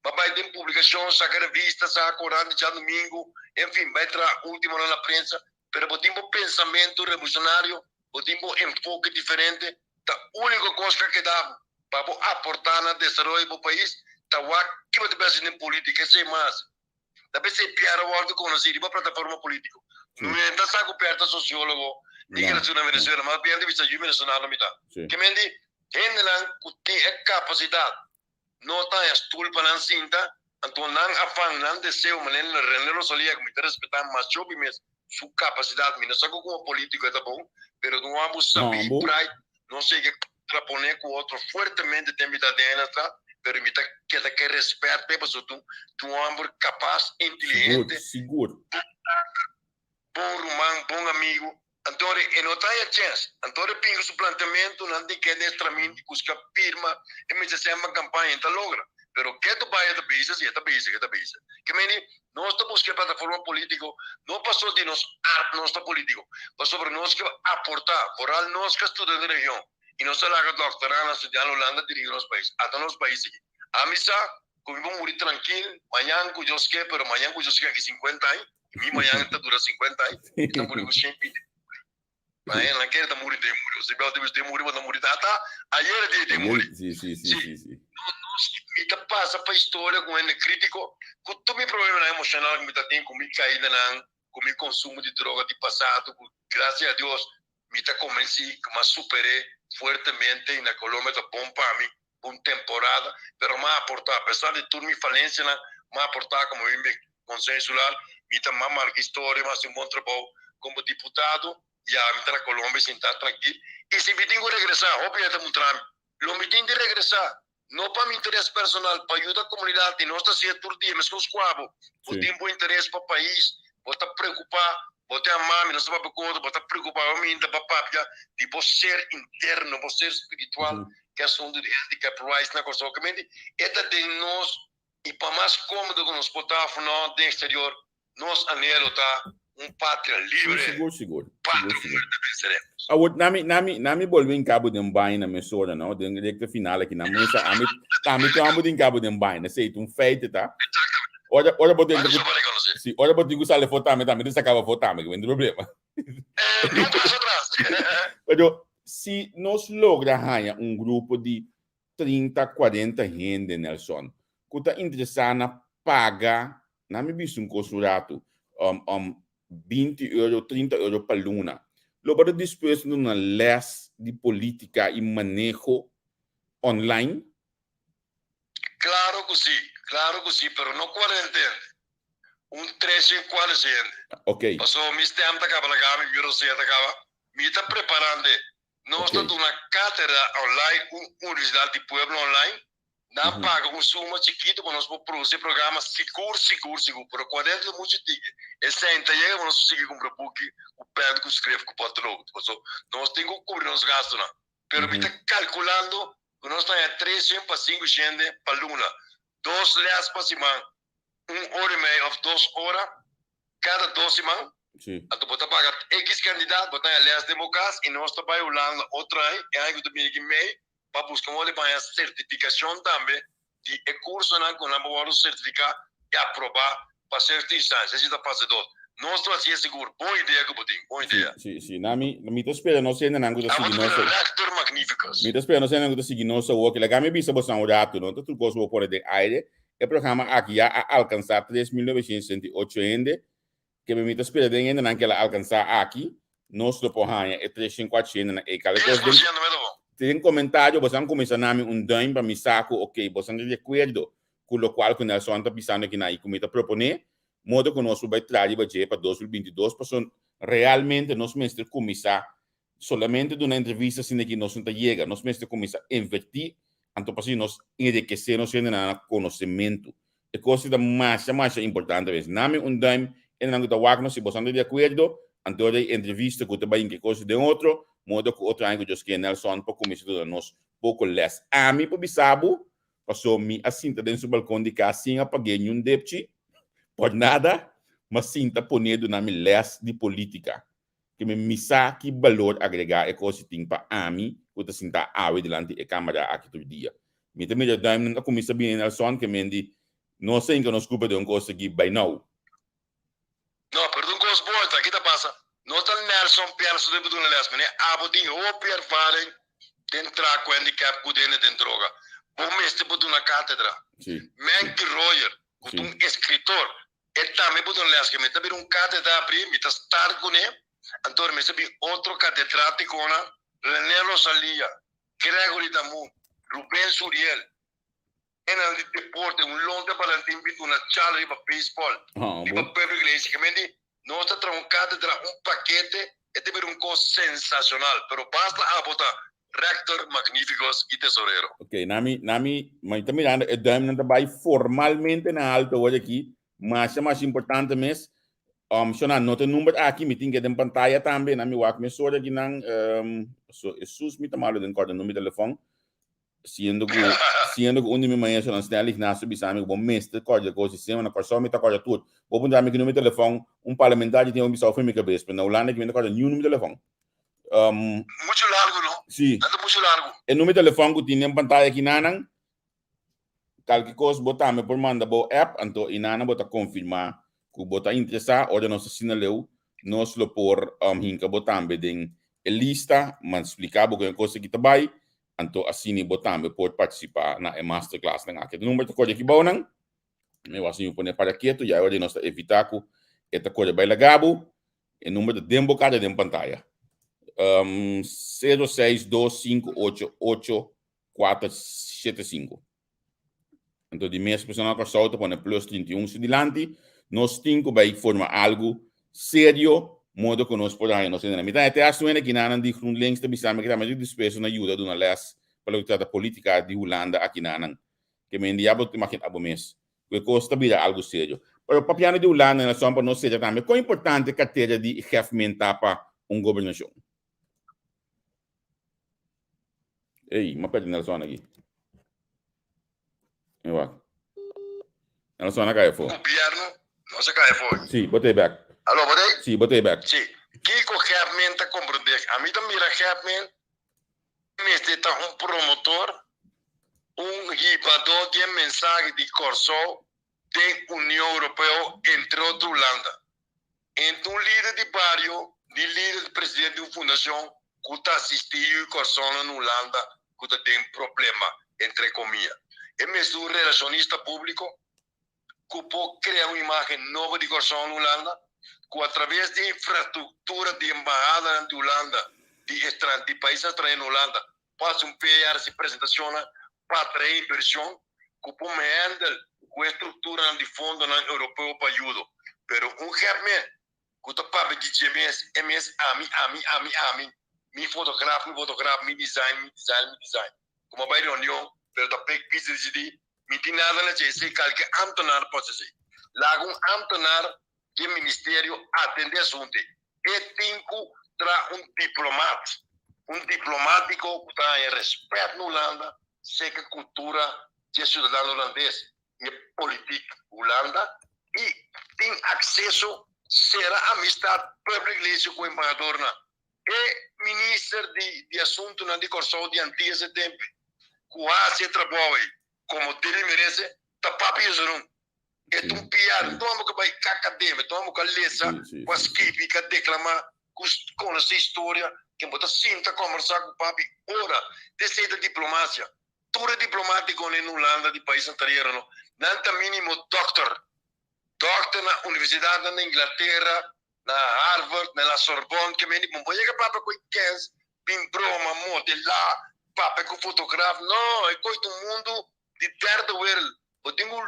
ba bai den publikashon, saka revista, saka korant di djadumingu, enfin, bai traha ultimonan na prensa, pero bo tin bo pensamentu revolushonario, bo tin bo enfoke diferente, ta úniko kos ku a keda bo pa bo aportá na desaroyo di bo pais ta wak ki bo ta bai hasi den polítika, esei mas. Ta p'esei Pierre a wòrdu konosí riba plataforma polítiko. No e ta sa ku Pierre ta sosiólogo ni ke ta estudia na Venezuela, mas bien ta bisa yu venezolano mi ta. Ke men di hendenan ku tin e kapasidat no ta haña stul pa nan sinta, anto nan afan, nan deseo, manera René Rosalia ku mi ta respetá masha hopi mes su kapasidat, mi no sa ku komo polítiko e ta bon, pero un hòmber sabí, pride, no sigui contraponé ku otro fuertemente den mi ta den Eilandstraat, pero mi ta keda ke respet p'e pasobra ta un hòmber kapas, inteligente, Sigur, sigur. bon ruman, bon amigu. Anto e no ta haña chèns. Anto e bin ku su planteamentu, nan tin kende estramin di buska firma, e mester sèmba kampaña, e ta logra. Pero ke ta bai e ta bisa, si e ta bisa, ke ta bisa. Ke meni, nos ta buska e plataforma polítiko, no pasobra di nos art nos ta polítiko, pasobra nos ke aportá, foral nos ke a studia den region i nos ta laga dòkternan, studian Hulanda dirigi nos pais. Ata nos pais aki. Ami sa ku mi por muri trankil mañan ku Dios ke, pero mañan ku Dios ke aki sinkuenta aña, i mi mañan ta dura sinkuenta aña, mi ta muri ku shen binti. Mañan nan kere ta muri den muri. Osea bel ta den muri, bo ta muri ata ayer e dia den muri. Sí, sí, sí, sí, sí. No, mi ta pasa pa historia ku hende kritiko, ku tur mi problemanan emoshonal ku mi ta tin, ku mi kaidanan, ku mi konsumo di droga di pasado, ku grasia a Dios mi ta konvensí ku mi a super'é fuertemente i na Colombia ta bon pa mi pa un temporada, pero mi a aportá, apesar di tur mi falensianan, mi a aportá komo miembro di Konseho Insular, mi ta mas marka historia, mi a hasi un bon trabou komo diputado, ya mi ta na Colombia sintá trankil, i si mi tin ku regresá, hopi hende ta puntra mi, lo mi tin di regresá, no pa mi interes personal, pa yuda komunidat, i nos ta hasié tur dia, meskos ku abo, bo tin bo interes pa pais, bo ta preokupá, bo ta ama mi, nos ta papia ku otro, bo ta preokupá, bo minta pa papia di bo ser interno, bo ser spiritual, ke asuntu di handicap rights na Kòrsou, ke menti e ta den nos i pa mas kómodo ku nos por ta afo no den eksterior, nos anhelo ta un patria libre. Sigur, sigur. Patria fuerte venceremos. Awor, nami, nami, nami bolbe hinka bo den baina mesora, no? Den recta final aki, nami mester, ami, ami ta amo hinka bo den baina. Esei ta un feite ta. Ora, ora bo tin ku, si, ora bo tin ku sali afó tambe, tambe ta saka bo afó tambe, ke no tin problema. Eh, no paso atras. Pero, si nos logra haña un grupo di 30, 40 hende, Nelson, ku ta interesá na paga, na mi bisa un kos un ratu, um, um, 20 euro, 30 euro pa luna, lo bo ta dispuesto na duna les di polítika i maneho online? Claro cu si, claro cu si, pero no cuarenta hende. Un tres en cuarenta hende. Ok. Paso mi stem ta caba laga mi, mi rosea ta caba. Mi ta preparando. Nos ta duna cátedra online, un Universidad di Pueblo online. Nan paga un suma chikito pa nos por produci programa sigur, sigur, sigur. Pero cuarenta ta mucho tiki. Esei ta yega pa nos sigui cumpra buki cu pen, cu script, cu potlood. Paso nos tin cu cubri nos gastonan. Pero mi ta calculando ku nos ta haña tres shen pa sinku shende pa luna, dos lès pa siman, un ora i mei òf dos ora kada dos siman. Anto bo ta paga ekis kantidat, bo ta haña lès den bo kas i nos ta bai Hulanda otro aña, e aña ku ta bini aki mei, pa buska un ora pa haña sertifikashon tambe di e kursonan ku nan por wòrdu sertifiká i aprobá pa sierto instancia. Esei ta fase dos. Nos ta hasié sigur. Bon idea ku bo tin. Bon idea. Sí, sí. Na mi, mi ta spera nos hendenan ku ta sigui nos. Abo ta bira rector magnificus. Mi ta spera nos hendenan ku ta sigui nos awor. Laga mi bisa boso un ratu, no ta tur kos ku bo pone den aire. E programa aki ya a alkansá 3968 hende. Kebe mi ta spera den hendenan ku el a alkansá aki, nos lo por haña e 304 hendenan ei. Kale kos den, den komentario boso kuminsá na mi un duim pa mi sa ku ok, boso ta di akuerdo ku lokual ku Nelson ta bisando akinan i ku mi ta proponé, modo ku nos por bai traha riba dje pa 2022, pasobra realmente nos mester kuminsá solamente duna entrevista asina ki nos no ta yega, nos mester kuminsá invertí, anto pa asina nos enrikesé nos hendenan na konosementu. E kos ei ta masha masha importante mes. Nami un duim hendenan ku ta wak nos, si boso ta di akuerdo, anto e entrevista ku ta bai hinka e kos den otro, modo ku otro aña ku Dios ke Nelson por kuminsá duna nos poko lès. Ami por bisa bo Paso mi a sinta den su balkon di kas sin a pag'é niun depchi, por nada, m'a sinta pon'é duna mi lès di polítika, ke mi mi sa ki balor agregá e kos i tin pa ami ku ta sintá awe dilanti e kamera aki tur dia. Mi ta mira duimnan a kuminsá bini Nelson ke men di nos a hinka nos kupa den un kos aki by now. No, pero ta un kos bon ta, ki ta pasa? No ta Nelson Pierre so debe duna les, mene abo tin hopi ervaring den traha ku handicap ku dende den droga. Bo mester por duna katedra. Menk Royer, ku ta un eskritor, e tambe por duna les. Ke mi ta bira un katedra abri, mi ta start kuné, anto mester bin otro katedratikonan, Rene Rosalia, Gregory Damour, Ruben Suriel, Hennan di deporte, un lonte Valentin bin duna chal riba baseball, riba Pueblo Iglesia. Ke men di, nos ta traha un katedra, un pakete, e ta bira un kos sensacional. Pero basta abo ta rector, magnificos y tesorero. Ok, nami, nami, mi ta mirando e duimnan ta bai formalmente na alto awor aki, masha masha importante mes. Shona, no ta e number aki, mi tin ke den pantaya tambe, nami wak mesora akinan, so esus mi ta malo den kòrda number di telefòn. Siendo ku siendo ku un di mi maestronan Stanley Ignacio bisa mi ku bo mester kòrda kos di sema na Kòrsou mi ta kòrda tur. Bo puntra mi ki numero di telefòn un parlamentario tin bo bisa ofer mi kabes pero na Hulanda ki mi ta kòrda niun numero di telefòn. Muchu largu no? Si. Nan ta muchu largu. E numero di telefòn ku tin den pantaya aki nanan kalke kos bo tambe por manda bo app anto i nanan bo ta konfirmá ku bo ta interesá ora nos asina leu nos lo por hinka bo tambe den e lista man splika bo kon e kos aki ta bai Anto asini bo tambe por partisipá na e masterclassnan aki. E number ta kore aki bou nan. Mi wak si mi pone para ketu, ya e ora di nos ta evitá ku e ta kore bai laga bo. E number ta den bo kara den pantaya. 062588475. Anto di mes persona na Kòrsou ta pone plus 31 su dilanti. Nos tin ku bai forma algu serio modo ku nos por haña nos hende. Mi ta haña te hasta un hende kinanan di GroenLinks ta bisa mi ku ta mester dispuesto na yuda duna lès pa loke ta trata politika di Hulanda akinanan. Ke men di ya bo ta imagina bo mes ku e kos ta bira algu serio. Pero papiando di Hulanda en rason pa nos seria tambe kon importante kartera di Geftment ta pa un gobernashon? Ey, m'a perde Nelson aki. Mi wak. Nelson a kai afó. Gobierno no se kai afó. Sí, bo ta bek. Alo, bo ta ei? Sí, bo ta bek. Sí. Kiko Gepman ta komprendé? Ami ta mira Gepman mester ta un promotor, un hibadó di e mensahe di Kòrsou den Union Europeo, entre otro Hulanda. Entre un lider di bario ni lider di presidente di un fundacion cu ta asisti yu y Corsounan na Hulanda cu ta den problema, entre comia. E mester un relacionista publico cu por crea un imagen nobo di Corsou na Hulanda, cu a traves di infrastructura di embahadanan di Hulanda, di di paisnan stranhero na Hulanda, por haci un PR, haci presentacionnan pa atrae inversion cu por handle cu e structuranan di fondonan europeo pa ayudo. Pero un gepmen cu ta papia di dje mes, e mes ami, ami, ami, ami, mi fotograaf, mi fotograaf, mi design, mi design, mi design. Cu mi a bay reunion, pero ta pek pizza dicidi, mi tin nada na dje, esey calke ambtenaar por haci esey. Laga un ambtenaar di e ministerio atende asunto. E tin cu traha un diplomat, un diplomatico cu ta haña respet na Hulanda, seca cultura dje ciudadano hulandes y e politiek Hulanda y tin acceso cera amistad public relation cu embahadornan. E minister di di asuntonan di Corsou di Antillas e tempe cu haci e trabou ey como debe merece ta Papi Jesurun. E ta un piar, no amo ka bai kakademia, no amo ka lesa, ku a skibi, ka deklamá, ku konosé historia, ken bo ta sinta kòmbersá ku papi ora. Esei ta diplomasia. Tur e diplomatikonan na Hulanda di paisnan trahero nan ta mínimo dòkter. Dòkter na universidatnan na Inglatera, na Harvard, na la Sorbonne, ke mende bo yega papia ku e kens, bin broma, modelá, papia ku fotograf. No, e kos ta un mundu di derde wereld. Bo tin ku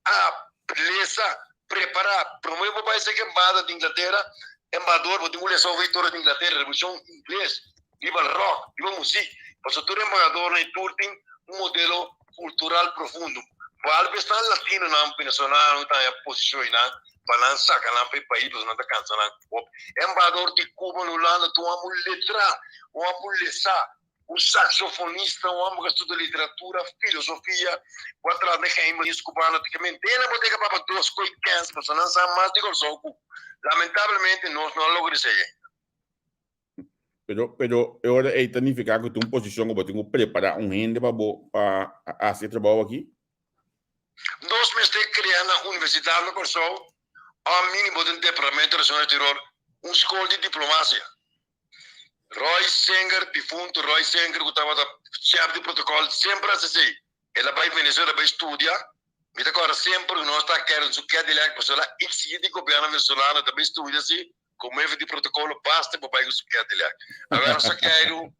a lesa, prepará. Promé bo bai sek embahada di Inglatera, embahador, bo tin ku lesa over historia di Inglatera, Revolushon Ingles, riba rock, riba muzik. Pasobra tur embahadornan i tur tin un modelo kultural profundo. Balbe esnan latinonan, venezolanonan ta haña posishon einan pa nan saka nan pa e pais pasobra nan ta kansa nan hopi. Embahador di Cuba na Hulanda ta un hòmber letrá, un hòmber lesá, un saxofonista, un hòmber ku a studia literatura, filosofia, ku a traha den geheimdienst cubano. Ta ke mente nan por teka papia dos koi kens pasobra nan sa mas di Kòrsou ku lamentablemente nos no a logra esei ainda. Pero, pero e ora ei ta nifiká ku ta un posishon ku bo tin ku prepará un hende pa bo pa hasi e trabou aki? Nos mester krea na Universidat na Kòrsou òf mínimo den Departamento di Relashon Eksterior un skol di diplomasia. Roy Senger, difuntu Roy Senger ku tabata chef di protokòl semper hasi esei. El a bai Venezuela bai studia. Mi ta kòrda semper ku nos ta kere su Cadillac pasobra el a eksigi di gobièrnu venezolano ta bai studia si komo hefe di protokolo basta pa bai ku su Cadillac. Awor nos a keiru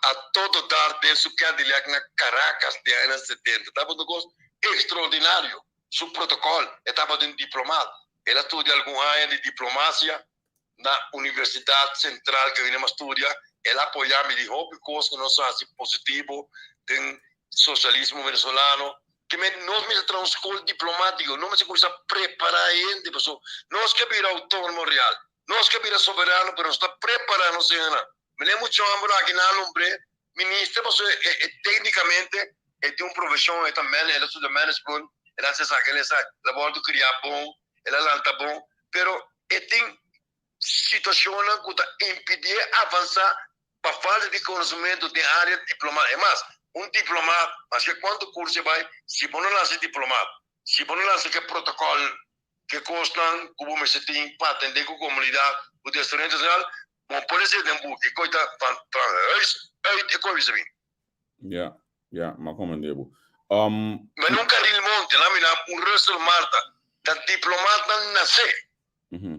a todo dar den su Cadillac na Caracas den añanan setenta. Tabata un kos ekstraordinario. Su protokòl, e tabata un diplomat. El a studia algun aña di diplomasia na Universidad Central Carolina m'a studia, el a apoya mi di hopi cos cu nos a haci positivo den socialismo venezolano. Ke men nos mester traha un scol diplomatico, nos mester cuminsa prepara hende paso nos ke bira autonomo real, nos ke bira soberano pero nos ta prepara nos hendenan. Mene mucho homber aki na alumbre minister paso e tecnicamente e tin un profesion, e ta el a studia management, el a haci esaki, el a esaki, el a wordo cria bon, el a lanta bon, pero e tin situacionnan cu ta impidié avansa pa falta di conocimento den area diploma. E mas, un diplomaat, maske cuanto curso e bay, si bo no nace diplomaat, si bo no nace cu e protocol, cu e cosnan cu bo mester tin pa atende cu comunidad, cu desaroyo internacional, bo no por haci den buki. E coy ta van huis uit e coy bisa bin. Ja, ja, m'a comprende bo. Ma un Caril Monte, la mira un Russell Marta, ta diplomaatnan nacé.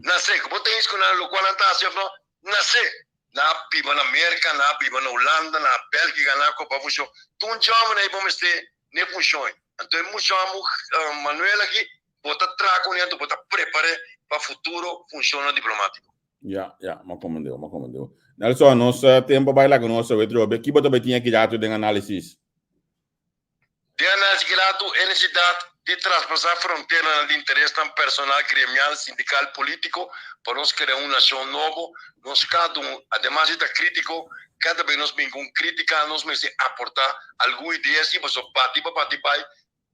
Nacé, ku bo ta eens ku nan lokual nan ta hasi òf no, nacé. Nan a biba na Merka, nan a biba na Hulanda, nan a Bélgika, nan a kopa funshon. Tur un jòmen ei bo mester n'e funshon ei. Anto e mucha hòmber Manuel aki, bo ta traha kuné anto bo ta prepar'é pa futuro funshonnan diplomátiko. Ja, ja, m'a comprende, m'a comprende. Nelson, nos tempo a bai laga nos awe trobe. Ki bo ta bai tin aki rato den análisis? Den análisis ki rato, e necesidad di traspasá fronteranan di interesnan personal, gremial, sindical, político pa nos crea un nacion nobo. Nos cada un, ademas di ta crítico, cada bes nos bin cu un crítica, nos mester aportá algun idea si, pasobra bati pa bati bai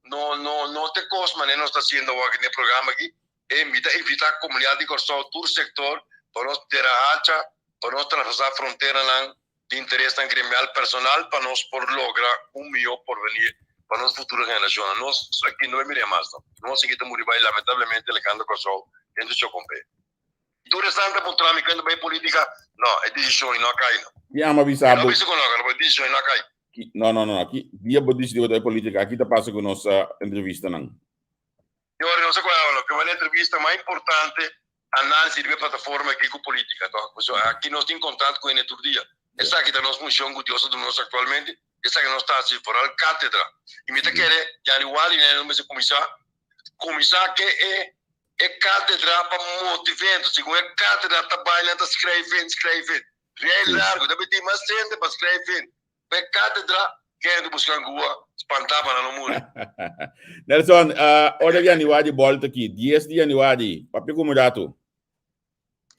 no, no, no ta e cos manera nos ta haciendo awor aki den e programa aki. E mi ta invitá komunidat di Kòrsou, tur sektor, pa nos dera hacha, pa nos traspasá fronteranan di interesnan gremial personal pa nos por logra un mihó porvenir pa nos futuro generashonnan. Nos aki no e mir'é mas no. Nos aki ta muri bai lamentablemente lekando Kòrsou den su chokompé. Tur esnan ta puntra mi kende bai polítika, no, e desishon ei no a kai no. Ki ama bisa Mi no bo? bisa ku no, e desishon ei no a kai. No, no, no, aki dia bo disidí bo ta bai polítika, aki ta pasa ku nos entrevistanan. Señores, nos a coge loke bai na entrevista mas importante, análisis riba e plataforma aki cu politica, toch? Pasobra aki nos tin contact cu hende tur dia. Esaki ta nos funcion cu Dios a duna nos actualmente, esaki nos ta haci vooral cátedra. Y mi ta kere januari nos mester cuminsa, cuminsa ke e e cátedra pa motivento, segun e cátedra ta bai nan ta schrijven, schrijven. Rij largo, ta bay tin mas hende pa schrijven. P'e katedra kende busca ngua spantá pa nan no muri. Nelson, ora di januari bolta aki, dies di januari, papia ku un ratu.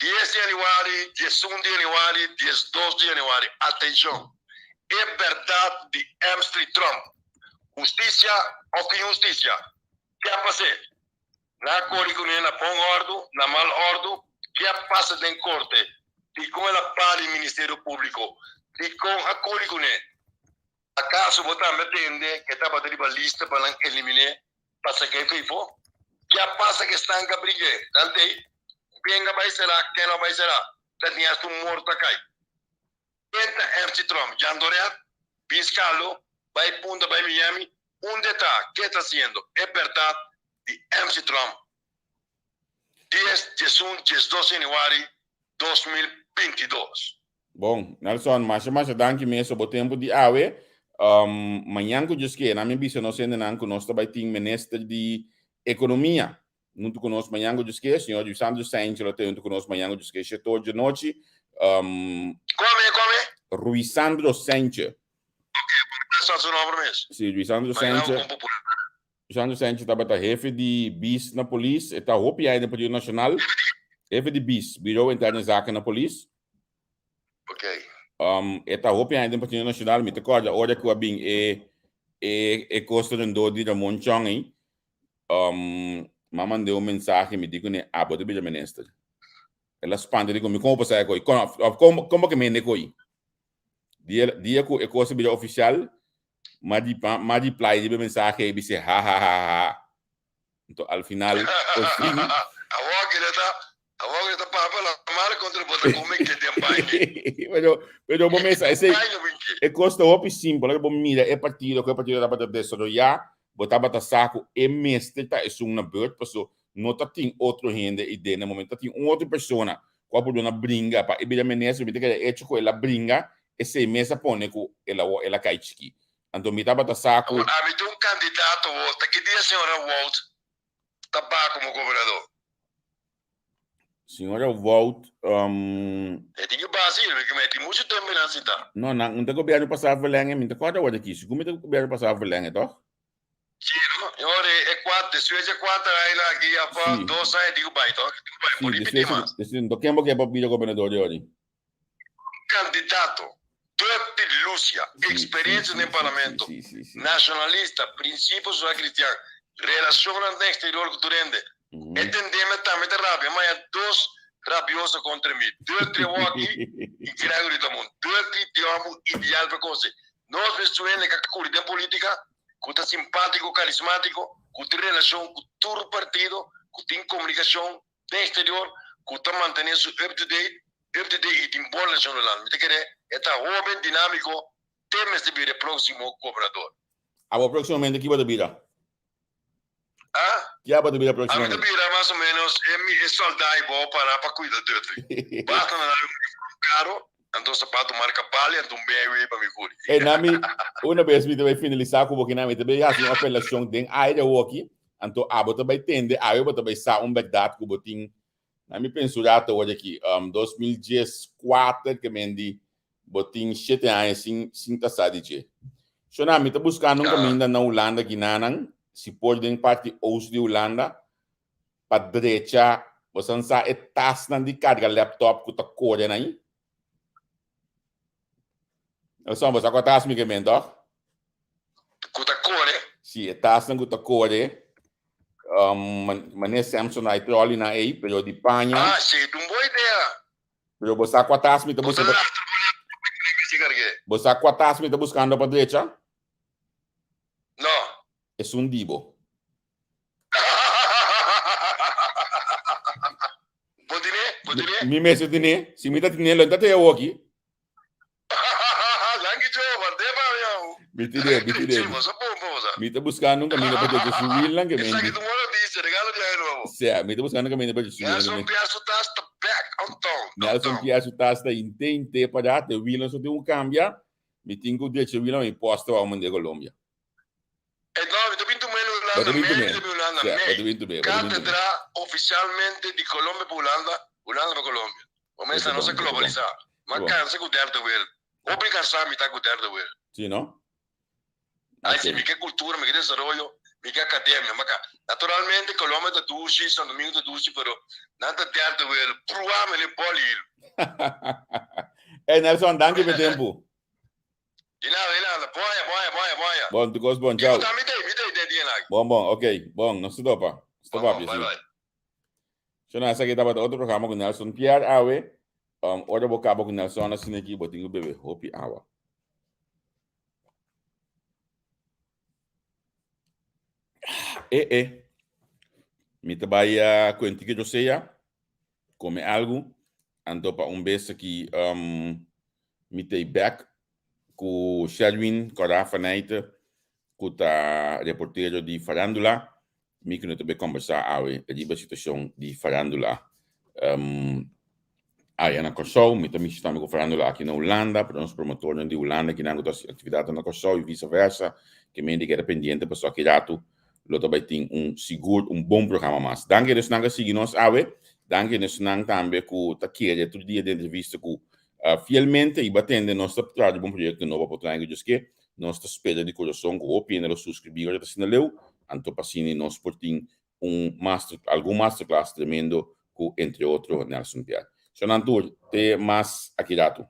Dies di januari, 11 di januari, 12 di januari, atenshon, e bèrdat di Amstri Trump, hustisia òf ki inhustisia, ke a pas'é? Nan a kore kuné na bon òrdu, na mal òrdu? Ke a pasa den korte? Dikon el a para di Ministerio Públiko? Dikon a kore kuné? Akaso bo tambe a tende ku e tabata riba lista pa nan eliminé pa sak'é feifó? Ke a pasa ku esnan ku a brig'é? Nan t'ei, Benga bai será, ken no bai será? Ta tin hasta un morto a kai. Ken ta MC Trump? Jan Doret? Vince Carlo? Bai Punta bai Miami? Unda e ta? Ke ta haciendo? E berdad di MC Trump. Dies, 11, 12 januari 2022. Bon, Nelson, masha masha danki mes pa bo tempo di awe. Mañan ku Dios ke, nan mi bisa nos hendenan ku nos ta bai tin minister di Ekonomia Huntu ku nos mañan ku Dios ke, señor Luisandro Sainz lo ta huntu ku nos mañan ku Dios ke shete ocho djanochi. Kome, kome? Ruisandro Sainz. Ok, por sa su nomber mes. Si, Luisandro Sainz. Luisandro Sainz tabata hefe di bis na polis, e ta hopi aña den Partido Nacional. Hefe di bis, Bureau Interne Zaken na polis. Ok. E ta hopi aña den Partido Nacional, mi ta kòrda ora ku a bin e e e kos ta rondó di Ramon Chong ei. M'a mand'é un mensahe, mi di kuné, abo ta bira minister. El a spanta di ku mi, kon bo sa e koi? Kon of kon kon bo ke mende e koi? Dia dia ku e kos a bira ofisial, m'a di pa m'a reply riba e mensahe ei bis'é hahahaha. Anto al final por fin. Awor ke ta awor ke ta papia la mala kontra bo ta kome ke den baño. Pero pero bo mesa esei e kos ta hopi simpel ora bo mira e partido ku e partido tabata desaroyá bo tabata sa ku e mester ta esun na beurt paso no ta tin otro hende ei den e momento ta tin un otro persona ku a por duna bringa pa e bira minister mi ta kere echo ku el a bringa esei mes a pone ku el a el a kai chikí Anto mi tabata sa ku. Awor ami ta un kandidato wo, ta ki dia señora Wout ta ba komo gobernador? Señora Wout, E tin ki ba si, mi ke tin muchu tempu nan sinta. No, nan un ta gobierno pasá verlenge, mi ta kòrda awor aki, sigur mi ta gobierno pasá verlenge, tòg? Si, no? E ora e kuater, despues di e kuater aña aki, afó dos aña tin ku bai, tòg? Tin ku bai, por ripití mas. Si, despues, ken bo ke pa bira gobernador di ora? Kandidato, Dutty Lucia, eksperensia den parlamento, nashonalista, prinsipio sosial kristian, relashonnan den eksterior ku tur hende. E tendeme tambe ta rabia, maña dos rabioso kontra mi, Dutty awor aki i Gregory Damon. Dutty di hòmber ideal pa kose. Nos mester un hende ku a kuri den politika, ku ta simpátiko, karismátiko, ku tin relashon ku tur partido, ku tin komunikashon den exterior cu ta mantene su up to date, up to date y tin bon relacion Hulanda. Mi ta kere e ta hoben, dinamico, te mester bira e proximo gobernador. Abo proximamente ki bo ta bira? Ah? Ki abo ta bira proximamente? Ami ta bira mas o menos e mi e solda y bo para pa cuida Dutry. Basta na nan uniform caro, anto sapato marca Bali anto un BMW pa mi curi. E na mi, una bes mi ta bay finalisa cu bo ki na mi ta bay haci un apelacion den aire awoki. Anto abo ta bai tende, awe bo ta bai sa un bèrdat ku bo tin. Na mi pensa un rato awor aki, 2014 ke men di bo tin shete aña sin sin ta sa di dje. Shona, mi ta buskando un kaminda na Hulanda kinanan, si por den parti oost di Hulanda, pa drecha, bo san sa e tasnan di karga laptop ku ta kore na ei? Nelson, bo sa kua tas mi ke men, tòg? Ku ta kore? Si, e tasnan ku ta kore. Manera Samsonite trolley nan ei, pero di paña. Ah, si, ta un bon idea. Pero bo sa kua tas mi ta buska pa. Bo sa kua tas mi ta buskando pa drecha? No. Esun di bo. Bo tine? Bo tine? Mi mester tine. Si mi ta tine, lo no ta te awoki. Danki Joe, ward'é pa mi awo. Mi tine, mi tine. Sí, bo sa bon bo sa. Mi ta buskando un kaminda pa drecha su wielnan ke Esaki ta un bon notisia, regalo di aña nuevo. Sea, mi ta buskando un kaminda pa drecha su wielnan ke Nelson Pierre su tas ta back on town. Nelson Pierre su tas ta inte inte pa dat, e wielnan so tin ku kambia, mi tin ku drecha e wielnan mi posta wou manda e Colombia. E no, mi ta bin tum'é na Hulanda, mei mi ta bin Hulanda, mei. Katedra ofisialmente di Colombia pa Hulanda, Hulanda pa Colombia. Bo mester nos a globalisá. M'a kansa ku derde wereld. Hopi kansá mi ta ku derde wereld. Sí, no? Ai sí, mi ke kultura, mi ke desaroyo, mi ke akademia. Ma ka, naturalmente Colombia ta dushi, Santo Domingo ta dushi, pero nan ta derde wereld. Pruá mi le bòl hilu. Ey Nelson, danki pa e tempu. Di nada, di nada. Boya, boya, boya, boya. Bon, tu kos bon, chao. Mi ta, mi ta, mi ta, Bon, bon, ok. Bon, nos ta topa. Nos ta papia, si. Bye, bye. So na esaki tabata otro programa ku Nelson Pierre awe. Ora bo kaba ku Nelson asina aki, bo tin ku bebe hopi awa. Eh, eh. Mi ta bai uh, ku Enrique Josea, kome algu, anto pa un bes aki um, mi ta bek ku Sherwin Cora Fanijte, ku ta reportero di Farandula. Mi ku no ta bai kombersá awe riba situashon di farandula um, aya na Kòrsou. Mi ta mishi tambe ku farandula aki na Hulanda, pero nos promotornan di Hulanda kinan ku ta hasi aktividatnan na Kòrsou i visa versa, ke men di keda pendiente pasobra aki ratu lo ta bai tin un sigur un bon programa mas. Danki na esnan ku a sigui nos awe, danki na esnan tambe ku ta kere tur dia den entrevista ku fielmente i batende nos ta traha riba un proyekto nobo pa otro aña ku Dios ke. Nos ta spera di kurason ku hopi hende lo suskribí ora ta asina leu, anto pa asina nos por tin un master, algun masterclass tremendo ku entre otro Nelson Pierre. Shonnan tur, te mas aki ratu.